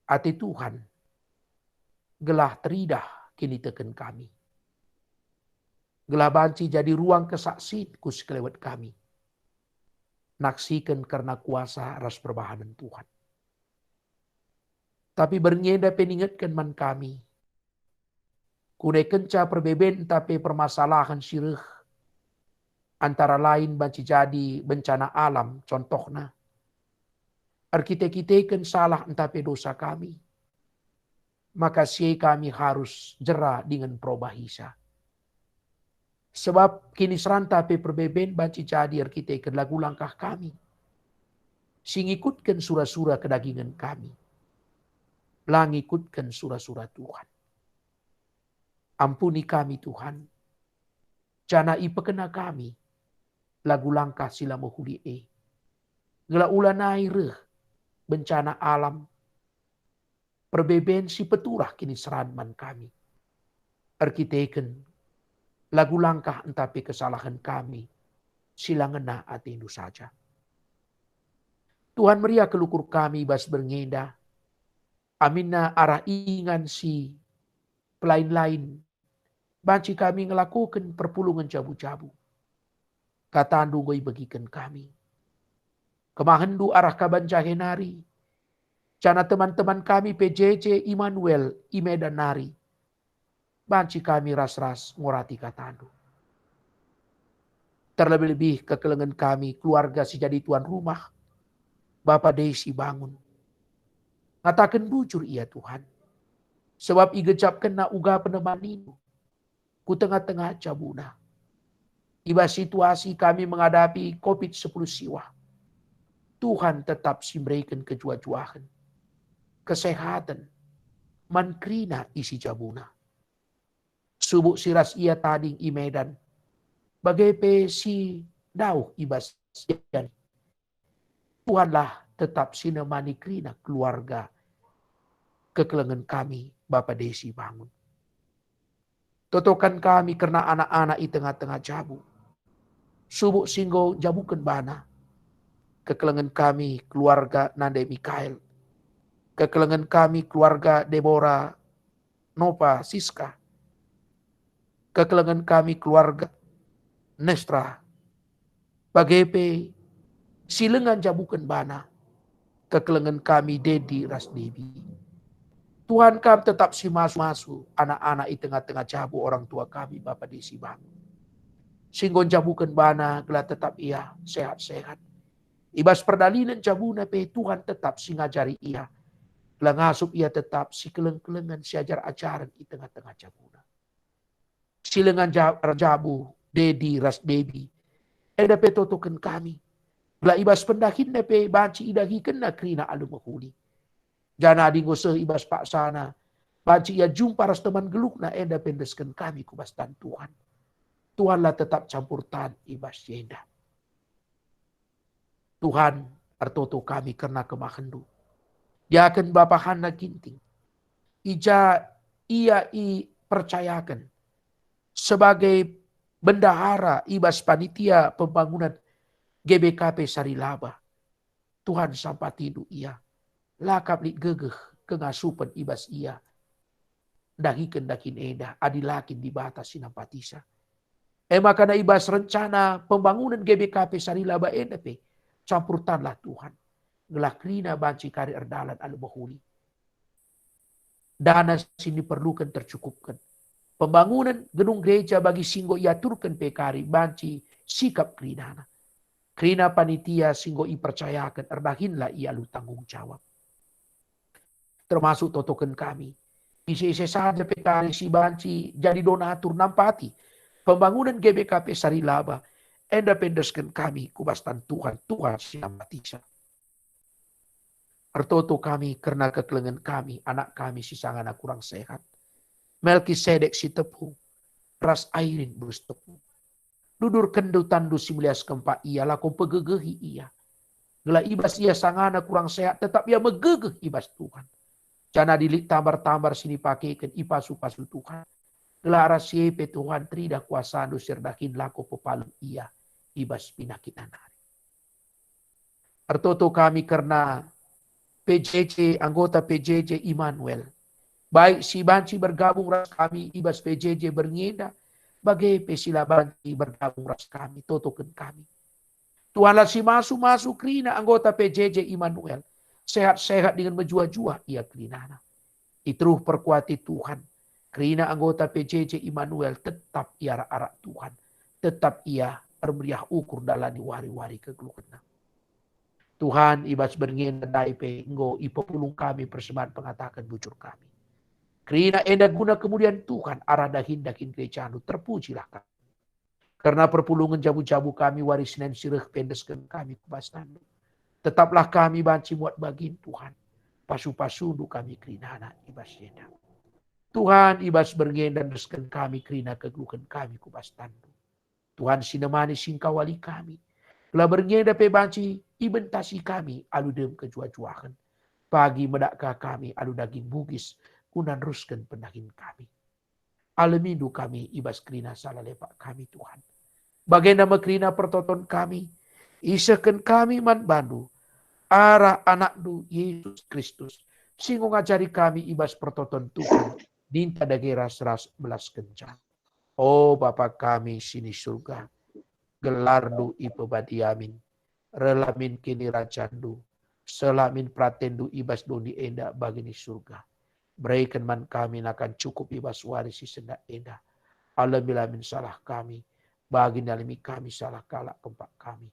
ate Tuhan, gelah teridah kiniteken kami. Gelah banci jadi ruang kesaksin ku sekelewet kami, naksiken kerna kuasa ras perbahanen Tuhan. Tapi berngi enda pe ningetken man kami, kunekenca perbeben ntah pe permasalahen si reh, antara lain banci jadi bencana alam, contohna, erkite-kiteken salah ntah pe dosa kami, maka si e kami harus jera dingen perobahisa. Sebab kiniseranta pe perbeben banci jadi erkiteken lagu langkah kami si ngikutken sura-sura kedagingen kami, la ngikutken sura-sura Tuhan. Ampuni kami, Tuhan, janah ipekena kami lagu langkah si la mehuli e, gelah ulanai reh bencana alam, perbeben si peturah kiniseran man kami, erkiteken lagu langkah ntah pe kesalahen kami si la ngena ateNdu saja. Tuhan, meriah kal ukur kami bas berngi enda, aminna arah ingan si pelain-lain banci kami ngelakoken perpulungen jabu-jabu. KataNdu enggo ibegiken kami. KemahenNdu arah kaban jahe nari, janah teman-teman kami P J J Immanuel i Medan nari, banci kami ras-ras ngorati KataNdu. Terlebih-lebih kekelengen kami keluarga si jadi tuan rumah, Bapa Desi Bangun. Ngataken bujur ia, Tuhan, sebab igejapkenna uga penemaninNdu ku tengah-tengah jabuna. I bas situasi kami menghadapi covid sepuluh siwah, Tuhan tetap si mereken kejuah-juahen, kesehaten man kerina isi jabuna. Subuk si ras ia tading i Medan, bage pe si dauh i bas Sian. Tuhanlah tetap si nemani kerina keluarga kekelengen kami, Bapa Desi Bangun. Totoken kami kerna anak-anak i tengah-tengah jabu, subuk si enggo njabuken bana. Kekelengen kami keluarga Nande Mikael, kekelengen kami keluarga Deborah Nova Siska, kekelengen kami keluarga Nestra, bage pe si lenga njabuken bana, kekelengen kami Dedi ras Debi. Tuhan, Kam tetap si masu-masu anak-anak i tengah-tengah jabu orang tua kami, Bapa Desi Bangun, si enggo njabuken bana gelah tetap ia sehat-sehat. I bas perdalanen jabuna pe Tuhan tetap si ngajari ia, gelah ngasup ia tetap si keleng-kelengen, si ajar-ajaren i tengah-tengah jabuna. Si lenga nja-, erjabu, Dedi ras Debi, enda pe totoken kami, gelah i bas pendahinna pe banci idahikenna kerina alu mehuli. Janah adi enggo seh i bas paksana, banci ia jumpa ras teman geluhna, enda pe endesken kami ku bas tan Tuhan. Tuhanlah tetap campur tan i bas si enda. Tuhan, ertoto kami kerna kemahenNdu. Diaken Bapa Hanna Ginting, i ja ia ipercayaken sebagai bendahara i bas panitia pembangunan G B K P Sarilaba. Tuhan, sampatiNdu ia. La kap lit gegeh kengasupen i bas ia ndahiken dahin enda adi la kin Dibata si nampatisa. E maka na i bas rencana pembangunen G B K P Sarilaba enda pe, campur tanlah Tuhan, gelah kerina banci kari erdalan alu mehuli. Dana si diperluken tercukupken. Pembangunen gedung gereja bagi si enggo iaturken pe kari banci sikap kerinana. Kerina panitia si enggo ipercayaken erdahinlah ia alu tanggung jawab. Termasuk totoken kami, ise-ise saja pe kari si banci jadi donatur nampati pembangunen G B K P Sarilaba, enda pe endesken kami ku bas tan Tuhan, Tuhan si nampatisa. Ertoto kami kerna kekelengen kami, anak kami si sangana kurang sehat, Melkisedek Sitepung, ras Airin Bustepung. Dudurkenndu tanNdu si melias kempak ia, lako pegegehi ia. Gelah i bas ia sangana kurang sehat, tetap ia megegeh i bas Tuhan. Janah adi lit tambar-tambar si nipakeken, ipasu-pasu Tuhan. gelah arah si e pe Tuhan teridah kuasaNdu si erdahin lako pepalem ia i bas penakitna nari. Ertoto kami kerna P J J, anggota P J J Immanuel, baik si banci bergabung ras kami i bas P J J berngi enda, bage pe si la banci bergabung ras kami, totoken kami. Tuhanlah si masu-masu kerina anggota P J J Immanuel, sehat-sehat dingen mejuah-juah ia kerinana. I teruh perkuati Tuhan, kerina anggota P J J Immanuel tetap ia arak-arak Tuhan, tetap ia ermeriah ukur ndalani wari-wari kegeluhenna. Tuhan, i bas berngi enda ndai pe enggo ipepulung kami persembahen pengataken bujur kami. Kerina enda guna kemulian Tuhan arah dahin-dahin gerejaNdu, terpujilah kami. Kerna perpulungen jabu-jabu kami wari Senen si reh pe endesken kami ku bas tanNdu. Tetaplah kami banci muat bagin, Tuhan. Pasu-pasuNdu kami kerinana i bas enda. Tuhan, i bas berngi enda endesken kami kerina kegeluhen kami ku bas tanNdu. Tuhan, sinemani singkawali kami. Gelah berngi enda pe banci ibentasi kami alu dem kejuah-juahen. Pagi medakka kami alu daging bugis guna nerusken pendahin kami. AlemiNdu kami i bas kerina sala lepak kami, Tuhan. Bagenda me kerina pertoton kami, isehken kami man bandu, arah AnakNdu, Yesus Kristus, si enggo ngajari kami i bas pertoton Tuhan, ninta dage ras-ras belaskenca. O Bapa kami si ni Surga, gelarNdu ipebadiamin, rehlah min kinirajanNdu, sehlah min peratenNdu i bas doni enda bagi ni Surga. Bereken man kami nakan cukup i bas wari si sendah enda. Alemilah min salah kami, bagi nalemi kami salah kalak kempak kami.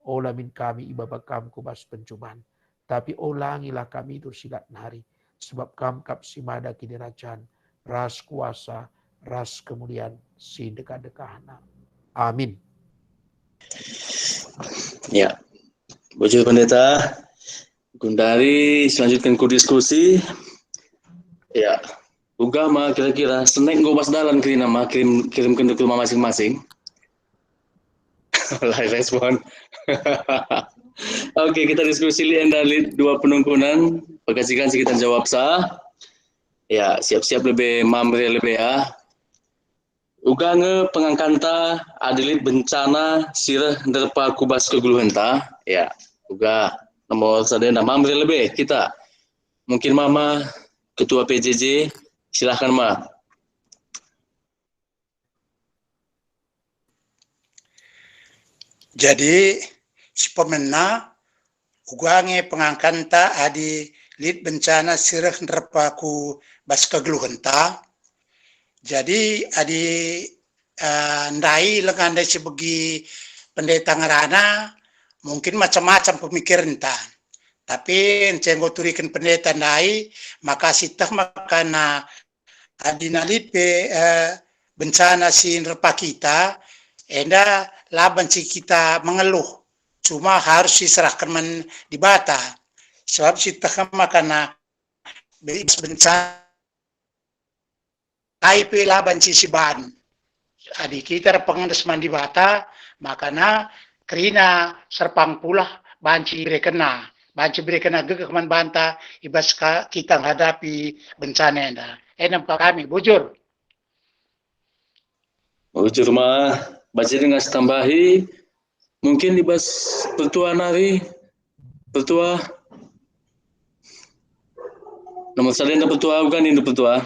Ola min kami ibaba Kam ku bas pencuban, tapi olangilah kami dursilat nari, sebab Kam kap si mada kinirajan, ras kuasa, ras kemulian si ndekah-ndekahna. Amin. Ya, bujur Pendeta. Gundari selanjutkan ku diskusi. Ya, uga ma kira-kira senek enggo bas dalan kerina ma kirim kirimken ke rumah masing-masing. Lai respon. Oke, kita diskusi lit enda lit dua penungkunan. Pekasikan si kita jawab sa. Ya, siap-siap lebe, mam lebe ya. Uga nge pengangkanta adi lit bencana si reh nderpa ku bas kegeluhenta, ya, uga nomor sada enda mam lebe kita. Mungkin Mama, Ketua P J J, silahkan Ma. Jadi, si pemena, uga nge pengangkanta adi lit bencana si reh nderpa ku bas kegeluhenta. Jadi, adi, eh, ndai lenga ndai si begi pendeta ngerana, mungkin macam-macam pemikirenta. Tapi, ence enggo turiken pendeta ndai, maka sieteh maka na adi na lit pe, eh, bencana si nderpa kita, enda la banci kita mengeluh, cuma harus siserahken man Dibata. Sebab sieteh maka na be-, bencana ai pe la banci siban. Adi kita erpengendes man Dibata, makana kerina serpang pulah banci iberekenNa, banci iberekenNa gegeh man banta i bas ka-, kita menghadapi bencana enda. Enda me kami, bujur. Bujur Ma, banci denga sitambahi, mungkin i bas pertua nari, pertua. Nomor sada enda pertua, uga nindu pertua.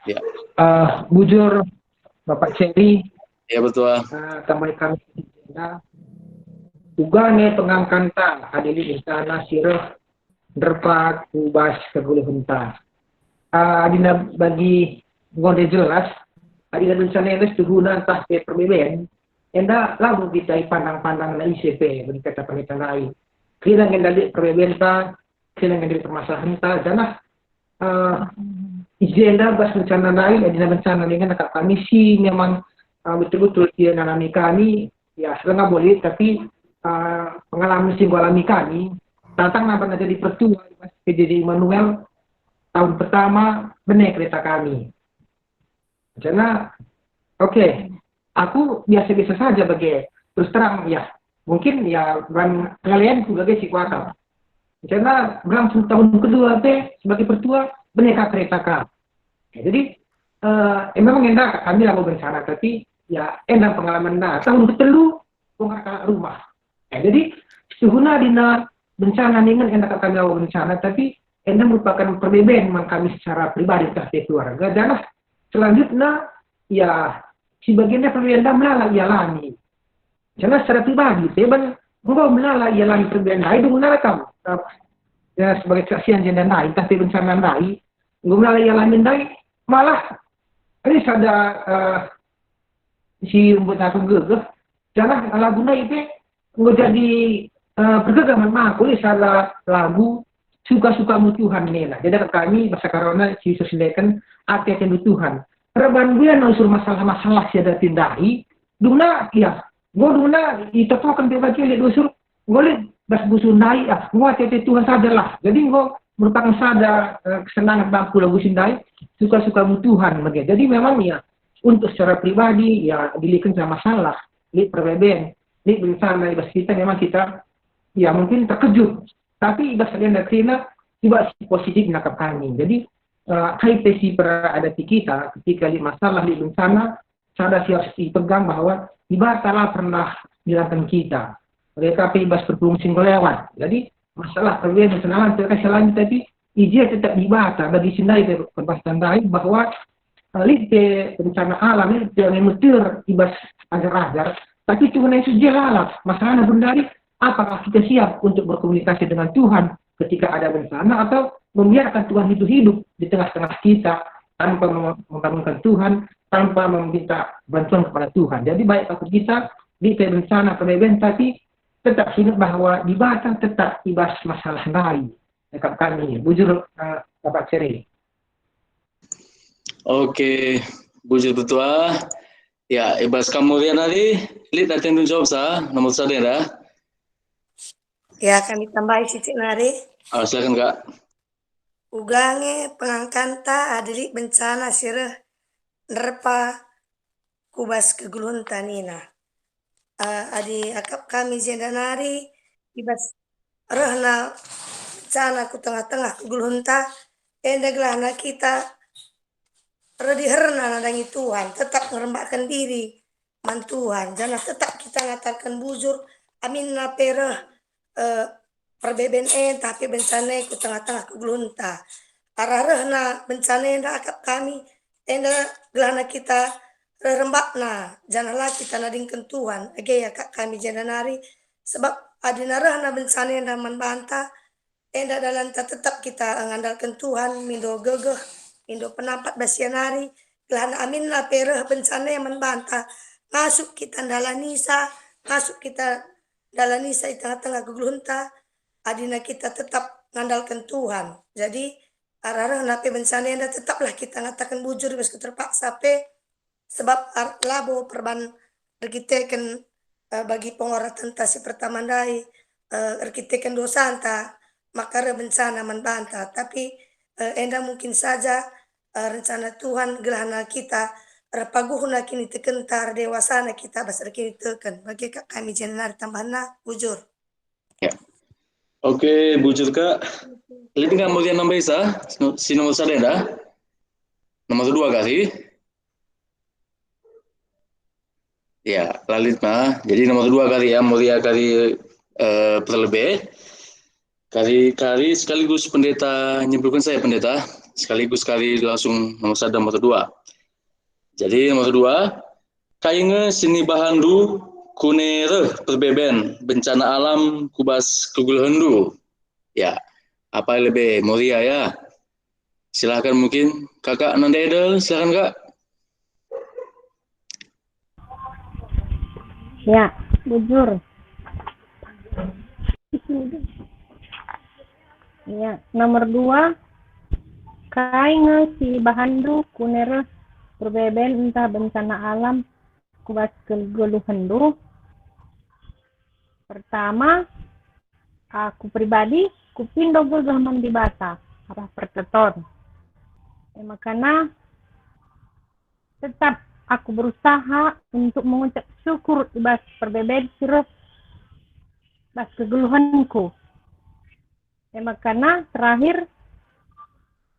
Ya. Eh, bujur, Bapak Ceri. Ya, pertua. Eh, tambahi kami, uga nge pengangkanta adi lit bencana si reh nderpa ku bas kegeluhenta. Eh, adina bagi nggo ndai jelas, adina bencana enda si tuhuna ntah pe perbeben, enda labo kita ipandang-pandang na ise pe, bagi kata pendeta ndai. Kerina nge enda lit perbebenta, kerina nge enda lit permasalahenta, janah, eh, i jenda bas bencana ndai, adina bencana ndai nge akap kami si memang, eh, betul-betul ia ngalami kami, ya, seh langa bo lit, tapi, eh, pengalaman si enggo alami kami, tantang nampak jadi pertua i bas P J J Immanuel, tahun pertama bene kereta kami. Janah, oke, aku biasa-biasa saja bage, terus terang, ya, mungkin, ya, bukan pengalamanku bage si kuakap. Janah berlangsung tahun kedua pe sebagai pertua, bene ka kereta ka. Ya, jadi, eh, eh, memang enda kami labo bencana, tapi ya enda pengalaman enda. Tahun ketelu, bongkar kalak rumah. Ya, jadi, setuhuna dina bencana ningen enda kami labo bencana, tapi enda merupakan perbeben man kami secara pribadi tah pe keluarga. Janah selanjutnya, ya, si bagenda perbeben enda melala ialami. Janah secara pribadi, pe ban enggo melala ialami perbeben ndai, dungna kam, eh, ya, sebagai kesaksian jenda ndai, tah pe bencana ndai, enggo melala ialami ndai, malah ada sada, eh, si membuat aku gegeh, janah lagu ndai pe enggo jadi, eh, pergegah man aku, lit sada lagu, "Suka-sukamu Tuhan," nina. Jadi kami bahasa Karawaina si susindeken, "Ate-atendu Tuhan." Reban buya unsur masalah-masalah si ada tindai, dungna, ya, enggo dungna itotoken pe bagi lit unsur, enggo lit bas busu ndai, ah, enggo ate-ate Tuhan sajalah. Jadi enggo merupakan sada, eh, kesenangan bangku lagu si ndai, "Suka-sukamu Tuhan," bagi. Jadi memang, ya, untuk secara pribadi, ya, diliken sama masalah, lit perbeben, lit bencana, i bas kita memang kita, ya, mungkin terkejut. Tapi i bas enda kerina, coba si positif nangkap kami. Jadi, eh, kai pe si peradapi kita, ketika lit masalah, lit bencana, sada si harus dipegang bahwa Dibata la pernah ninggalken kita. Mereka pe i bas perpulungen si enggo lewat. Jadi, masalah perbeben, kesenangan, mereka selama, tapi i je tetap Dibata. Bagi si ndai pe perbahasan ndai bahwa, eh, lit pe bencana alam, lit pe meter i bas ajar-ajar, tapi Tuhan Yesus je lalap. Masalahna, Bunda Ari, apakah kita siap untuk berkomunikasi dengan Tuhan ketika ada bencana, atau membiarkan Tuhan itu hidup di tengah-tengah kita tanpa mem-, membangunkan Tuhan, tanpa meminta bantuan kepada Tuhan? Jadi, baik takut kita lit pe bencana, perbeben, tapi tetap ingat bahwa Dibata tetap i bas masalah ndai. Nangkap kami, bujur, eh, Bapak Seri. Oke, bujur Ketua. Ya, i bas kam Rian nari, lit atendu jawab sa, nomor sada enda. Ya, kami tambahi sitik nari. Ah, silakan, Kak. Uga nge pengangkanta adi lit bencana si reh nerpa ku bas kegeluhenta nina. Eh, adi akap kami jenda nari, i bas rehna bencana ku tengah-tengah kegeluhenta, enda gelahna kita rediherna nandangi Tuhan, tetap ngerembakken diri man Tuhan, janah tetap kita ngataken bujur, aminna pe reh, eh, perbeben e, tapi bencana e ku tengah-tengah kegeluhenta. Arah rehna bencana enda akap kami, enda gelahna kita reh rembakna, janah la kita nadingken Tuhan, age akap kami jenda nari, sebab adi na rehna bencana enda man banta, enda dalanta tetap kita ngandalken Tuhan, mindo gegeh, mindo penampat bas ia nari, gelahna aminna pe reh bencana e man banta, ngasup kita ndalanisa, ngasup kita ndalanisa i tengah-tengah kegeluhenta, adina kita tetap ngandalken Tuhan. Jadi, arah rehna pe bencana enda, tetaplah kita ngataken bujur i bas keterpaksa pe, sebab ar-, labo perban erkiteken, eh, bagi pengoratenta si pertama ndai, eh, erkiteken dosanta, maka reh bencana man banta. Tapi, eh, enda mungkin saja, eh, rencana Tuhan gelahna kita erpaguhna kinitekenta, erdewasana kita bas erkiniteken. Bage akap kami jenda nari tambahanna, bujur. Ya. Oke, bujur, Kak. Lit nge Moria nambahi sa, si nomor sada enda? Nomor dua kari? Ya, la lit ma. Jadi nomor dua kari ya, Moria kari, eh, perlebe. Kari, kari sekaligus pendeta nyimpulken saya, pendeta. Sekaligus kari langsung nomor sada, nomor dua. Jadi nomor dua, kai nge si nibahanndu kune reh perbeben bencana alam ku bas kegeluhenndu? Ya, apai lebe Moria ya. Silakan, mungkin Kakak Nanda Edel, silakan, Kak. Ya, bujur. Ya, nomor dua, kai nge si ibahanndu kune reh perbeben ntah bencana alam ku bas kegeluhenndu? Pertama, aku pribadi kupindo gegeh man Dibata arah pertoton. E makana tetap aku berusaha untuk mengucap syukur i bas perbeben si reh bas kegeluhenku. E makana terakhir,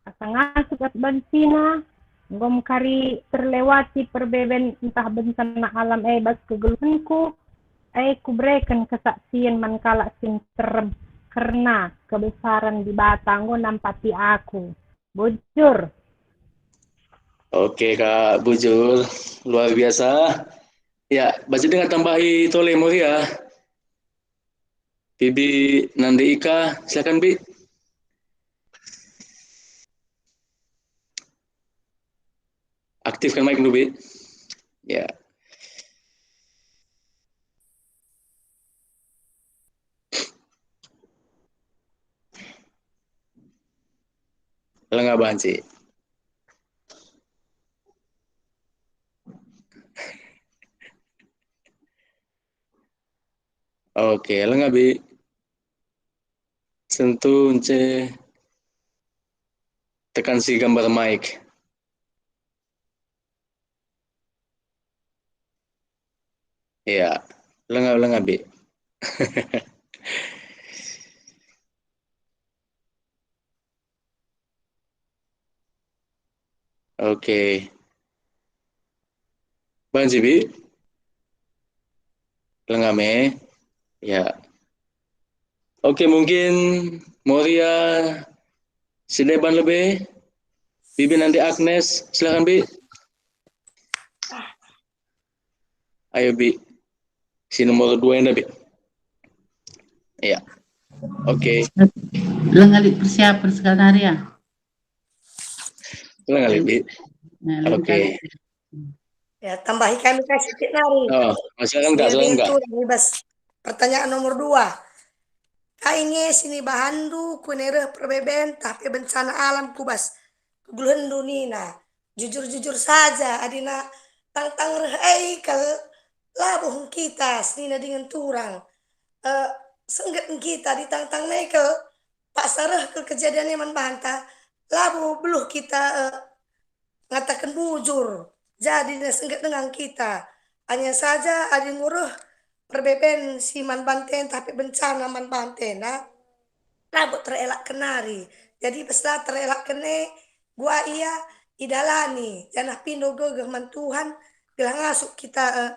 asa ngasup ras banci na, Enggo me kari terlewati perbeben ntah bencana alam e bas kegeluhenku, e kubereken kesaksien man kalak si nterem kerna kebesaran Dibata enggo nampati aku. Bujur. Oke, Kak Bujur, luar biasa. Ya, banci denga tambahi tole Moria. Bibi Nande Ika, silakan, Bi. Aktifkan mic dulu, Bi. Ya. Langa banci. Oke, langa, Bi. Sentuh nce tekan si gambar mic. Ya, langa, langa, Bi. Oke. Banci, Bi? Langa me. Ya. Oke, mungkin Moria si deban lebe. Bibi Nande Agnes, silakan, Bi. Ayo, Bi. Si nomor dua enda, Bi. Ya. Oke. Langa lit persiapan sekalnari ya. Langa lit, Bi. Nah, lain Oke. kali. Ya, tambahi kami kasih cik nari. Oh, silakan, Kak, Jadi silakan, Kak. itu yang bas pertanyaan nomor dua. Kai nge si nibahanndu ku nai reh perbeben tah pe bencana alam ku bas kegeluhenndu nina, jujur-jujur saja, adina tangtang reh e kal labuh kita senina dingen turang. Eh, sengget kita ditangtang nai kal paksa reh kal kejadian e man banta, labo beluh kita, eh, ngataken bujur. Jadi na sengget denga kita. Hanya saja adi nggo reh perbeben si man banta ntah pe bencana man banta, labo terelakken nari. Jadi bas la terelakken e, gua ia idalani, janah pindo gegeh man Tuhan, gelah ngasup kita, eh,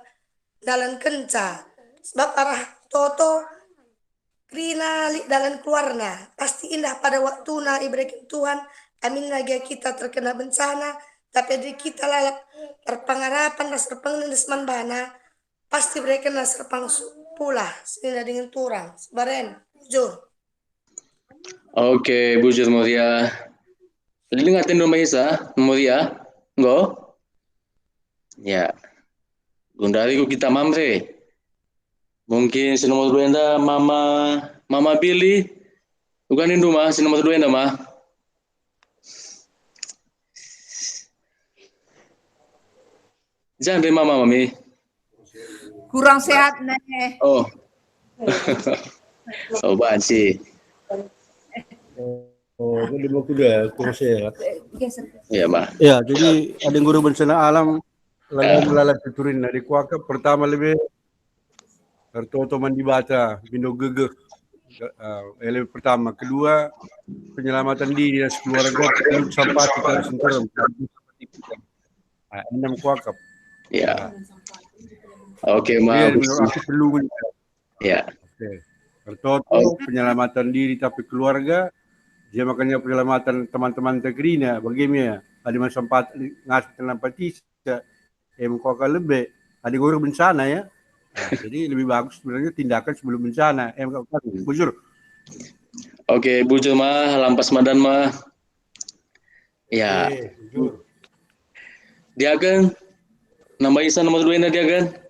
dalankenca. Sebab arah toto kerina lit dalan keluarna. Pasti indah pada waktuna ibereken Tuhan, aminna gia kita terkena bencana, tapi adi kita lalap erpengarapen ras erpengendes man baNa, pasti iberekenNa serpang su-, pulah, senina dingen turang. Sebaren, bujur. Oke, bujur Moria. Jadi denga atendu Mbah Isa, Moria? Enggo? Ya. Gundari ku kita Mamre. Mungkin si nomor dua enda Mama, Mama Billy. Uga nindu ma, si nomor dua enda ma. Jan deh Mama, Mami. Kurang sehat nih. Oh. Oh, banci. Oh, jadi mau kuda, kurang sehat. Iya, Ma. Ya, jadi ada guru bencana alam, lalu melala tuturin. Nah, di kuakap pertama lebe ertoto man Dibata, pindo gegeh. Eh, lebe pertama, kedua, penyelamatan diri dan keluarga, sampati kita senterem. Ah, enam kuakap. Ya. Oke, Iya, maaf. Menurut aku perlu. Ya. Oke. Ertoto, Oke. penyelamatan diri tapi keluarga, dia makanya penyelamatan teman-teman kerina, bagi me, ada masa empat ngasih kenapa tisa, em kuakap lebe, ada guru bencana ya. Nah, jadi lebih bagus sebenarnya tindakan sebelum bencana, em kuakap bujur. Oke, bujur ma, lampas madan ma. Ya. Oke, bujur. Diagen, nambah Isa nomor dua enda diagen.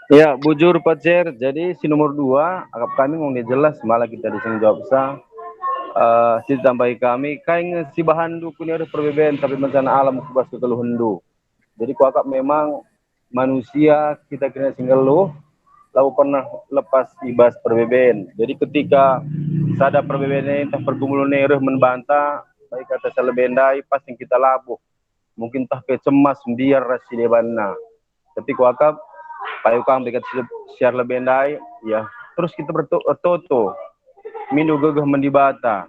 Ya, bujur Pacer. Jadi si nomor dua, akap kami nggo jelas, malah kita diseng jawab sa. Eh, si tambahi kami, kai nge si bahanndu ku nai reh perbeben, tapi bencana alam ku bas kegeluhenndu. Jadi kuakap memang manusia kita kerina si nggeluh, labo pernah lepas i bas perbeben. Jadi ketika sada perbeben e ntah pergumulan e reh man banta, baik kata si lebe ndai, pasti kita labuh. Mungkin tah pe cemas mbiar ras si debanna. Tapi kuakap, payo kang bagi kata si, si lebe ndai, ya, terus kita berto-, ertoto. Mindo gegeh man Dibata.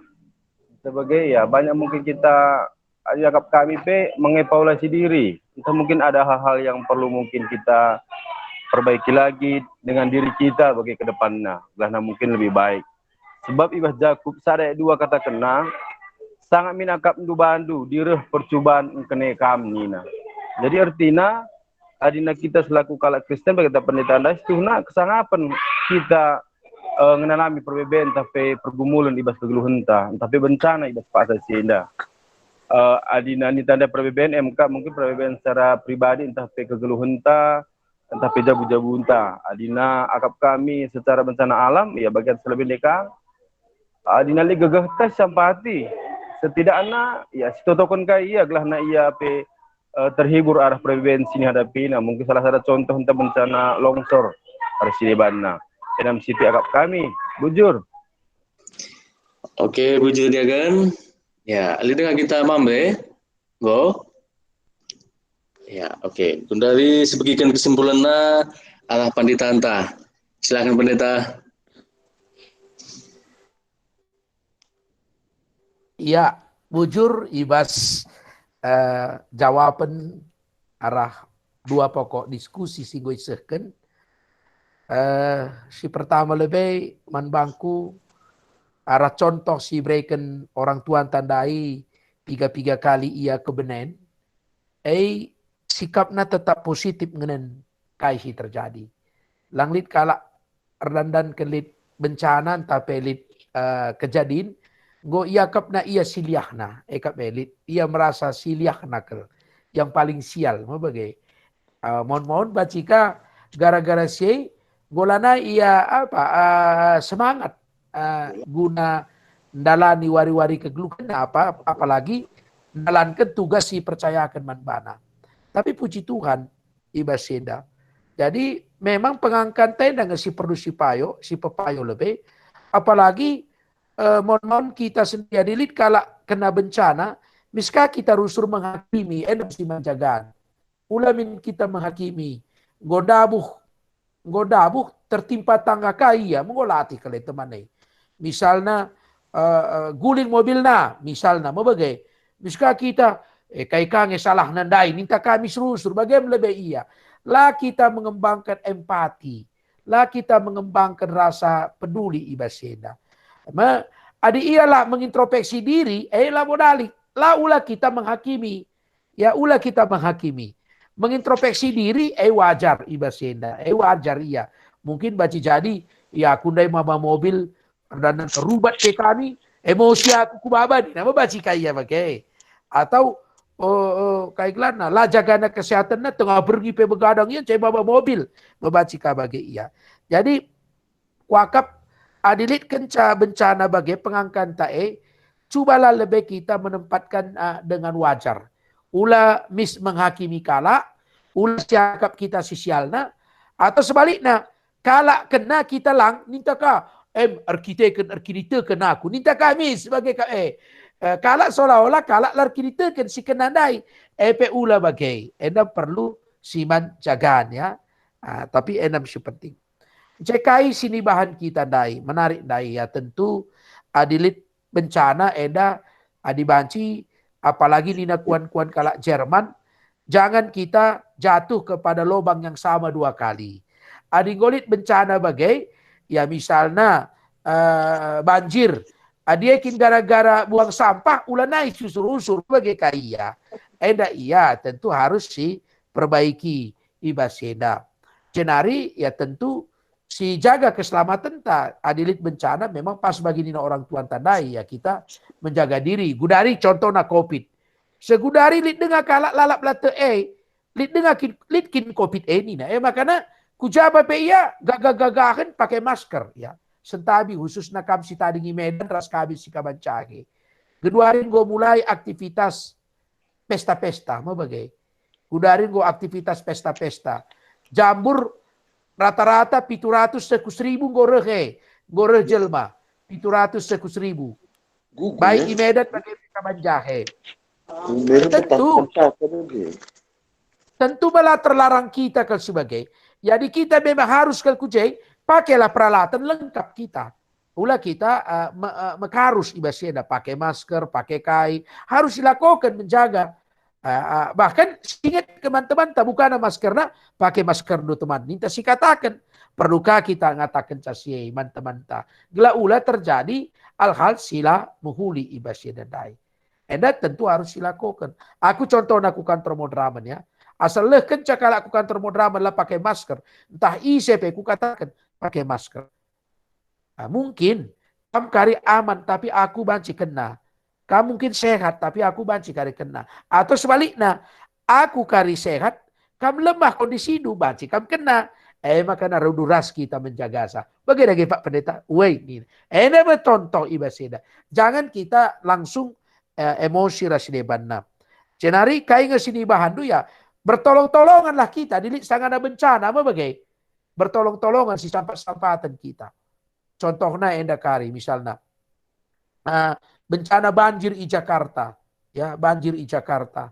sebagai, ya, banyak mungkin kita, iakap kami pe mengevaluasi diri. Entah mungkin ada hal-hal yang perlu mungkin kita perbaiki lagi dengan diri kita bagi ke depanna, gelah mungkin lebih baik. Sebab i bas Jakup sada ayat dua katakenna, "Sanga min akapndu bandu, direh percuban engkene kam," nina. Jadi ertina, adina kita selaku kalak Kristen, bagi kita pendeta ndai, situhuna kesangapen kita, eh, ngenalami perbeben ntah pe pergumulen i bas kegeluhenta, ntah pe bencana i bas paksa si enda. Eh, adina nitandai perbeben, em ka mungkin perbeben secara pribadi, ntah pe kegeluhenta, ntah pe jabu-jabunta. Adina akap kami secara bencana alam, ya, bagian selebih deka. Adina lit gegehta si sampati. Setidakna, ya, sitotoken kai ia, gelahna ia pe, eh, terhibur arah perbeben si nihadapina. Mungkin salah sada contoh ntah bencana longsor arah si debanna. Enam sitik akap kami, bujur. Oke, bujur diagen. Ya, lit denga kita mambe. Go. Ya, oke. Gundari sebegiken kesimpulanna arah panditanta. Silakan, Pendeta. Ya, bujur i bas, eh, jawapen arah dua pokok diskusi si enggo isehken. Eh, si pertama lebe man bangku arah contoh si ibereken orang tuanta ndai piga-piga kali ia kebenen, e sikapna tetap positif ngenen kai si terjadi. Lang lit kalak erdandanken lit bencana ntah pe lit, eh, kejadin, enggo iakapna ia si liahna, e kap e lit, ia merasa si liahna kal, yang paling sial, me bage. Eh, maun-maun banci ka gara-gara si e, enggo lanai ia apa, eh, semangat, eh, guna ndalani wari-wari kegeluhenna apa, apalagi ndalanken tugas si ipercayaken man bana. Tapi puji Tuhan, i bas enda. Jadi, memang pengangkanta enda nge si perlu sipayo, sipepayo lebe. Apalagi, eh, maun-maun kita sendiri, adi lit kalak kena bencana, mis ka kita rusur menghakimi, enda si man jagan. Ula min kita menghakimi. Enggo ndabuh, enggo ndabuh, tertimpa tangga ka ia, me enggo latih kal e teman e. Misalna, eh, eh, guling mobilna, misalna, me bage. Mis ka kita, eh, kai ka nge salahna ndai, ninta kami rusur, bage me lebe ia. La kita mengembangkan empati, la kita mengembangkan rasa peduli i bas enda. Me, adi ia la mengintrospeksi diri, eh, labo dali, la ula kita menghakimi. Ya, ula kita menghakimi. Mengintrospeksi diri, eh, wajar i bas enda, eh, wajar ia. Mungkin banci jadi, ya, aku ndai maba mobil, erdandan rubat pe kami, emosi aku kubaba, nina me banci ka ia bage. Atau, oh, oh, kai gelarna, la jagana kesehatenna, tengah berngi pe begadang ia, cai maba mobil, me banci ka bage ia. Jadi, kuakap, adi lit kenca bencana bage pengangkanta e, cubalah lebe kita menempatkan, ah, dengan wajar. Ula mis menghakimi kalak, ula siakap kita si sialna, atau sebalikna, kalak kena kita lang, ninta ka, em, erkiteken, erkiniteken aku, ninta ka mis sebagai ka, eh, eh, kalak seolah-olah kalak la erkiniteken si kena ndai, e pe ula bage, enda perlu si man jagan, ya. Ah, tapi enda si penting. Nce kai si nibahan kita ndai, menarik ndai, ya, tentu adi lit bencana enda, adi banci, apalagi nina kuan-kuan kalak Jerman, jangan kita jatuh kepada lobang yang sama dua kali. Adi enggo lit bencana bage, ya, misalna, eh, banjir, adi e kin gara-gara buang sampah, ula nai si usur-usur bage ka ia. Enda ia tentu harus si perbaiki i bas enda. Jenari, ya, tentu si jaga keselamatenta, adi lit bencana memang pas bagi nina orang tuanta ndai, ya, kita menjaga diri. Gudari contohna covid. Segudari lit denga kalak lalap la tek e, lit denga kin, lit kin covid e nina. E makana ku ja pe ia gagah-gagahen pake masker, ya. Sentabi khususna kam si tading i Medan ras kami si ka bancahe. Genduari enggo mulai aktivitas pesta-pesta, me bage. Gudari enggo aktivitas pesta-pesta. Jambur rata-rata pitu ratus seratus ribu enggo reh e, enggo reh jelma. Pitu ratus seratus ribu. Baik i Medan bage pe ka bancahe. Tentu. Tentu bala terlarang kita kal si bage. Jadi kita memang harus kal ku je, pakailah peralatan lengkap kita. Ula kita, eh, me- eh, mekarus i bas enda, pakai masker, pakai kai, harus dilakoken menjaga. Eh, eh, bahkan inget ke man temanta, bukana maskerna, pakai masker du teman. Ninta sikataken, perlukah kita ngataken casi e man temanta? Gelah ula terjadi hal-hal si la mehuli i bas enda ndai. Enda tentu harus dilakoken. Aku contohna ku kantor Madramen ya. Asal leh kenca kalak ku kantor Madramen la pakai masker, ntah ise pe kukataken pakai masker. Ah, mungkin kam kari aman, tapi aku banci kena. Kam mungkin sehat, tapi aku banci kari kena. Atau sebaliknya, aku kari sehat, kam lemah kondisindu, banci kam kena. E maka na rudu ras kita menjagasa. Bage dage Pak Pendeta, woi, nina. Enda me contoh i bas enda. Jangan kita langsung, eh, emosi ras debanna. Jenari kai nge si nibahanndu ya? Bertolong-tolonganlah kita, dilit sangana bencana me bage. Bertolong-tolongan, sisampat-sampaten kita. Contohna enda kari, misalna, ah, bencana banjir i Jakarta, ya, banjir i Jakarta.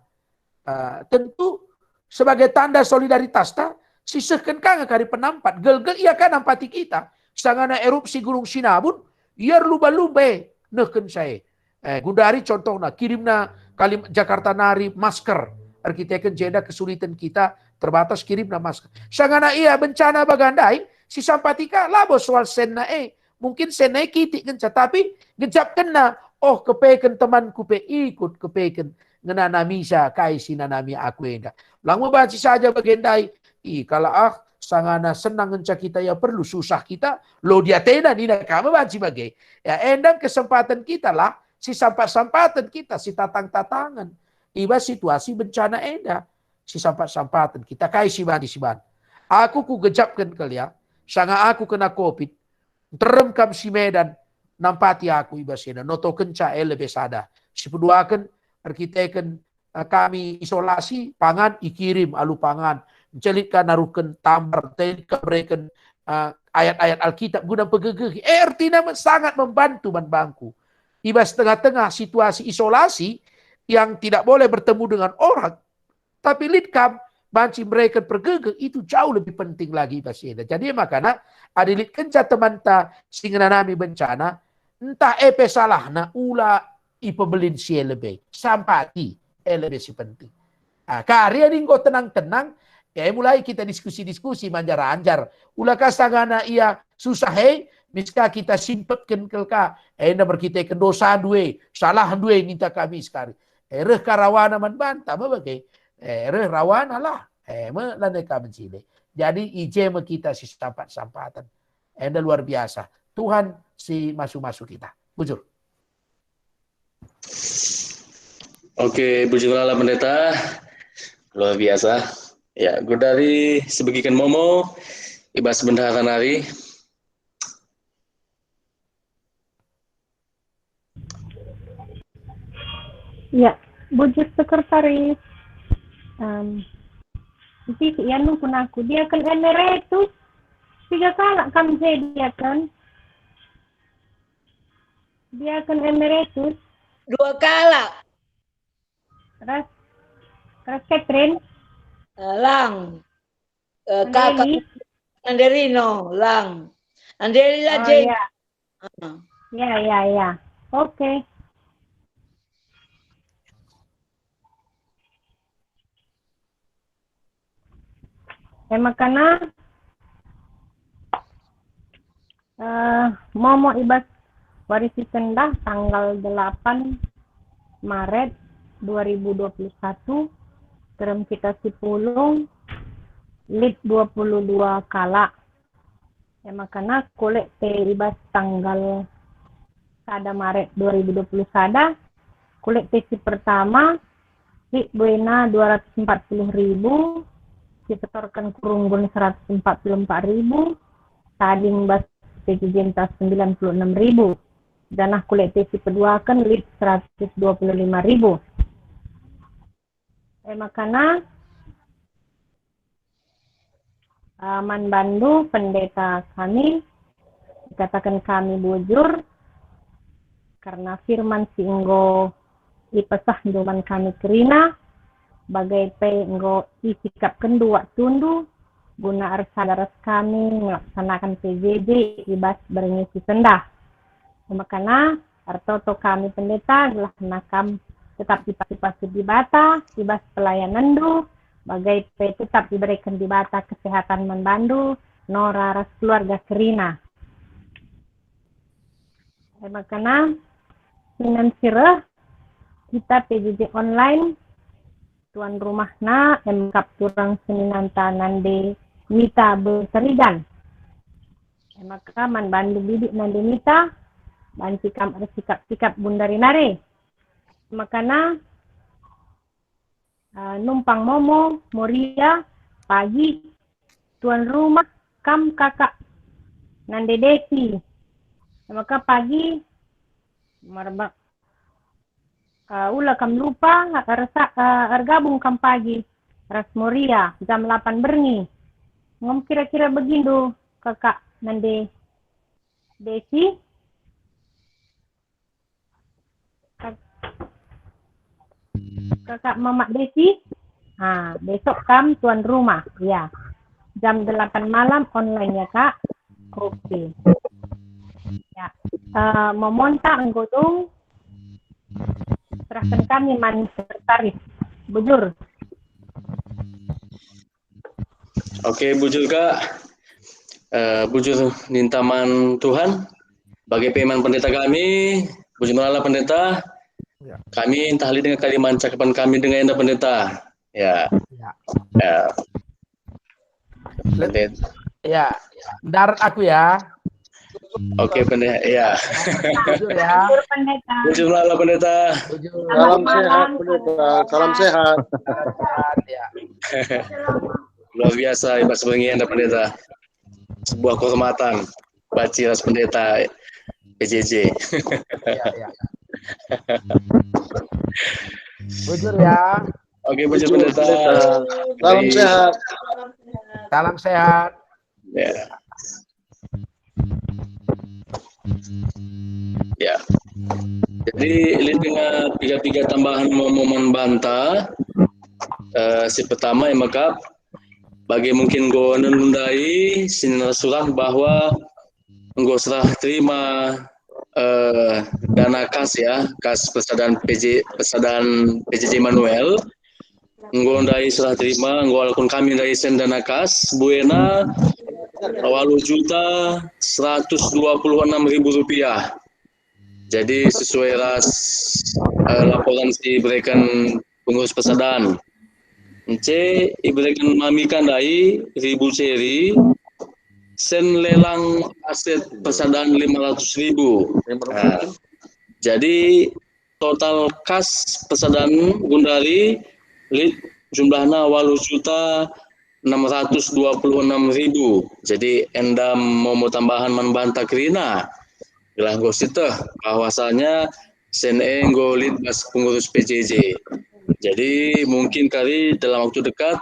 Ah, tentu sebagai tanda solidaritasta, sisehken ka nge kari penampat, gelgel ia ka nampati kita. Sangana erupsi Gunung Sinabung, ia erlumba-lumba e nehken saya. Eh, gundari contohna, kirimna kalim Jakarta nari masker. Erkiteken jenda kesulitan kita terbatas, kirimna masker. Sangana ia bencana bagandai, sisampati ka labo soal senna e. Mungkin senna e kitik ngenca, tapi gejapkenna, oh, kepeken temanku pe ikut kepeken ngenanamisa kai si nanami aku enda. Lang me banci saja bagendai, i kala ah, sangana senang ngenca kita ia perlu, susah kita, lo diatena nina ka me banci bage. Ya, endang kesempatan kita lah, sisampat-sampaten kita, sitatang-tatangen i bas situasi bencana enda. Sisampat-sampaten kita, kai si banci si ban. Aku kugejapken kal ya, sanga aku kena covid, nterem kam si Medan, nampati aku i bas enda, notokenca e lebe sada. Sipeduaken, erkiteken, eh, kami isolasi, pangan ikirim alu pangan, ncelit ka naruhken tambar, ncelit ka bereken, eh, ayat-ayat Alkitab guna pegegehi. Eh, ertina me- sangat membantu man bangku. I bas tengah-tengah situasi isolasi yang tidak boleh bertemu dengan orang, tapi lit kam banci mereken pergegeh, itu jauh lebih penting lagi bas enda. Jadi makana adi lit kenca temanta si ngenanami bencana, ntah e pe salahna, ula ipebelin si e lebe, sampati e lebe si penting. Ah, kari adi enggo tenang-tenang, e mulai kita diskusi-diskusi manjar-anjar. Ula ka sangana ia susah e, miska kita simpetken kal ka, enda merkiteken dosandu e, salahndu e ninta kami sekali. E reh ka rawana man banta me bage. E reh rawana lah. E me lanai ka mencile. Jadi i je me kita sisampat-sampaten. Enda luar biasa. Tuhan si masu-masu kita. Bujur. Oke, bujur lala Pendeta. Luar biasa. Ya, gundari sebegiken momo i bas bendahara nari. Ya, bujur sekretaris. Em, isi si ianungkun aku. Diaken Emeritus, piga kalak kam je diaken? Diaken Emeritus? Dua kalak. Ras, ras Catherine? Eh, lang. Eh, kakak Andeli? Anderino, lang. Andeli lah, Oh, Jane. Ya. Ah. Ya, ya, ya. Oke. E makana, eh, momo i bas wari si sendah tanggal delapan Maret dua ribu dua puluh satu, terem kita si pulung, lit dua puluh dua kalak. E makana kulit pe i bas tanggal sada Maret dua ribu dua puluh sada, kulit pe si pertama, lit buena dua ratus empat puluh ribu, si petorken ku runggun seratus empat puluh empat ribu, tading bas P J J ntah sembilan puluh enam ribu, janah kulit pe si peduaken lit seratus dua puluh lima ribu. E makana, ah, man bandu pendeta kami, ikataken kami bujur, karena firman si enggo ipesahndu man kami kerina, bage pe enggo isikapkenndu waktundu guna ersada ras kami ngelaksanaken P J J i bas berngi si sendah. Makana, ertoto kami pendeta, gelahna kam tetap ipasuh-pasuh Dibata, i bas pelayanenndu, bage pe tetap ibereken Dibata kesehatan man bandu, Nora ras keluarga kerina. E makana, sinen si reh, kita P J J online, tuan rumahna, e mekap turang seninanta nande Mita Beterigan. E maka man bandu bidik nande Mita, banci kam ersikap-sikap gundari nari. E makana, eh, numpang Momo, Moria, pagi, tuan rumah, kam kakak nande Desi. E maka pagi, marbak, eh, ula kam lupa, ersa-, eh, ergabung kam pagi ras Moria jam lapan berngi. Enggo me kira-kira begindu, kakak nande Desi? Kak-, kakak mamak Desi? Ha, besok kam tuan rumah, ya. Jam delapan malam online ya, Kak. Oke. Ya. Eh, Momonta enggo dung. Serahken kami man sekretaris. Bujur. Oke, bujur, Kak. Eh, bujur ninta man Tuhan. Bage pe man pendeta kami, bujur melala pendeta. Ya. Kami ntah lit denga kaliman cakapen kami denga enda pendeta. Ya. Ya. Ya. Pendeta. Ya. Ndarat aku ya. Oke, pendeta. Ya. Bujur ya. Bujur, Pendeta. Bujur melala pendeta. Bujur. Salam sehat, pendeta. Salam sehat. Sehat, ya. Luar biasa, i bas berngi enda pendeta. Sebuah kehormatan. Banci ras pendeta P J J. Ya, ya. Bujur ya. Oke, bujur, bujur, pendeta. Pendeta. Salam sehat. Salam sehat. Ya. Ya. Jadi, lit denga piga-piga tambahan Momo man banta, eh, si pertama, e mekap, bage mungkin enggo nundai, si nina surah bahwa enggo serah terima, eh, dana kas, ya, kas persadan P J, persadan P J J Immanuel. Enggo ndai serah terima, enggo alakun kami ndai sen dana kas, buena waluh juta seratus dua puluh enam ribu rupiah. Jadi, sesuai ras, eh, laporan si ibereken pengurus persadan. Ence ibereken mami ka ndai ribu ceri, sen lelang aset persadan lima ratus ribu. Nah, jadi total kas persadan gundari lit jumlahna waluh juta enam ratus dua puluh enam ribu. Jadi enda Momo tambahan man banta kerina. Gelah enggo sieteh bahwasanya sen e enggo lit bas pengurus P J J. Jadi mungkin kari dalam waktu dekat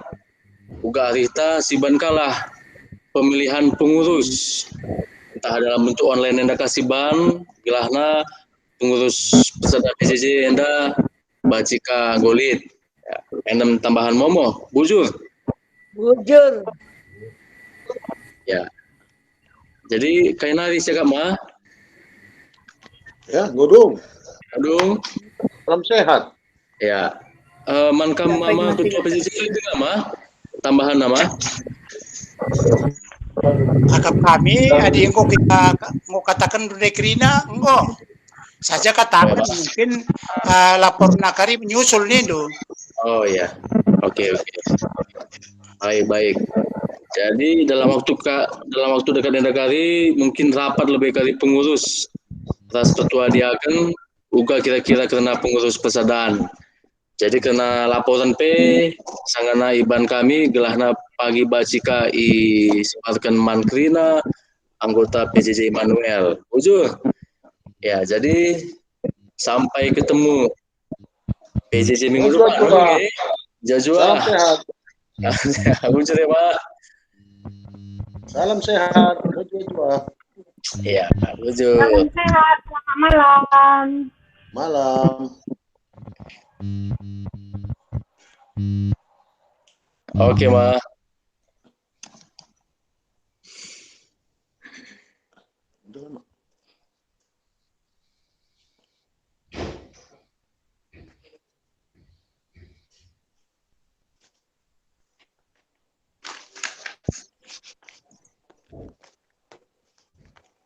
uga arihta siban kalah pemilihan pengurus. Entah dalam bentuk online enda ka siban, gelahna pengurus persadan P J J enda banci ka enggo lit. Ya, enda tambahan Momo, bujur. Bujur. Ya. Jadi, kai nari siakap ma? Ya, enggo dung. Enggo dung. Salam sehat. Ya. Eh, man kam mama ketua P J J denga ma? Tambahan nama? Akap kami, adi enggo kita, enggo kataken rundai kerina, enggo. Saja kataken mungkin, eh, laporna kari menyusul nindu. Oh ya, oke, oke. Baik, baik. Jadi dalam waktu ka, dalam waktu dekat enda kari mungkin rapat lebe kari pengurus ras ketua diaken uga kira-kira kerna pengurus persadan. Jadi kerna laporan pe sangana iban kami gelahna pagi banci ka isebarken man kerina anggota P J J Immanuel. Bujur? Ya, jadi sampai ketemu P J J minggu depan, oke? Jua-jua. Salam sehat. Bujur ya, Pak. Salam sehat. Bujur, jua. Iya, bujur. Salam sehat. Selamat malam. Malam. Oke, Ma.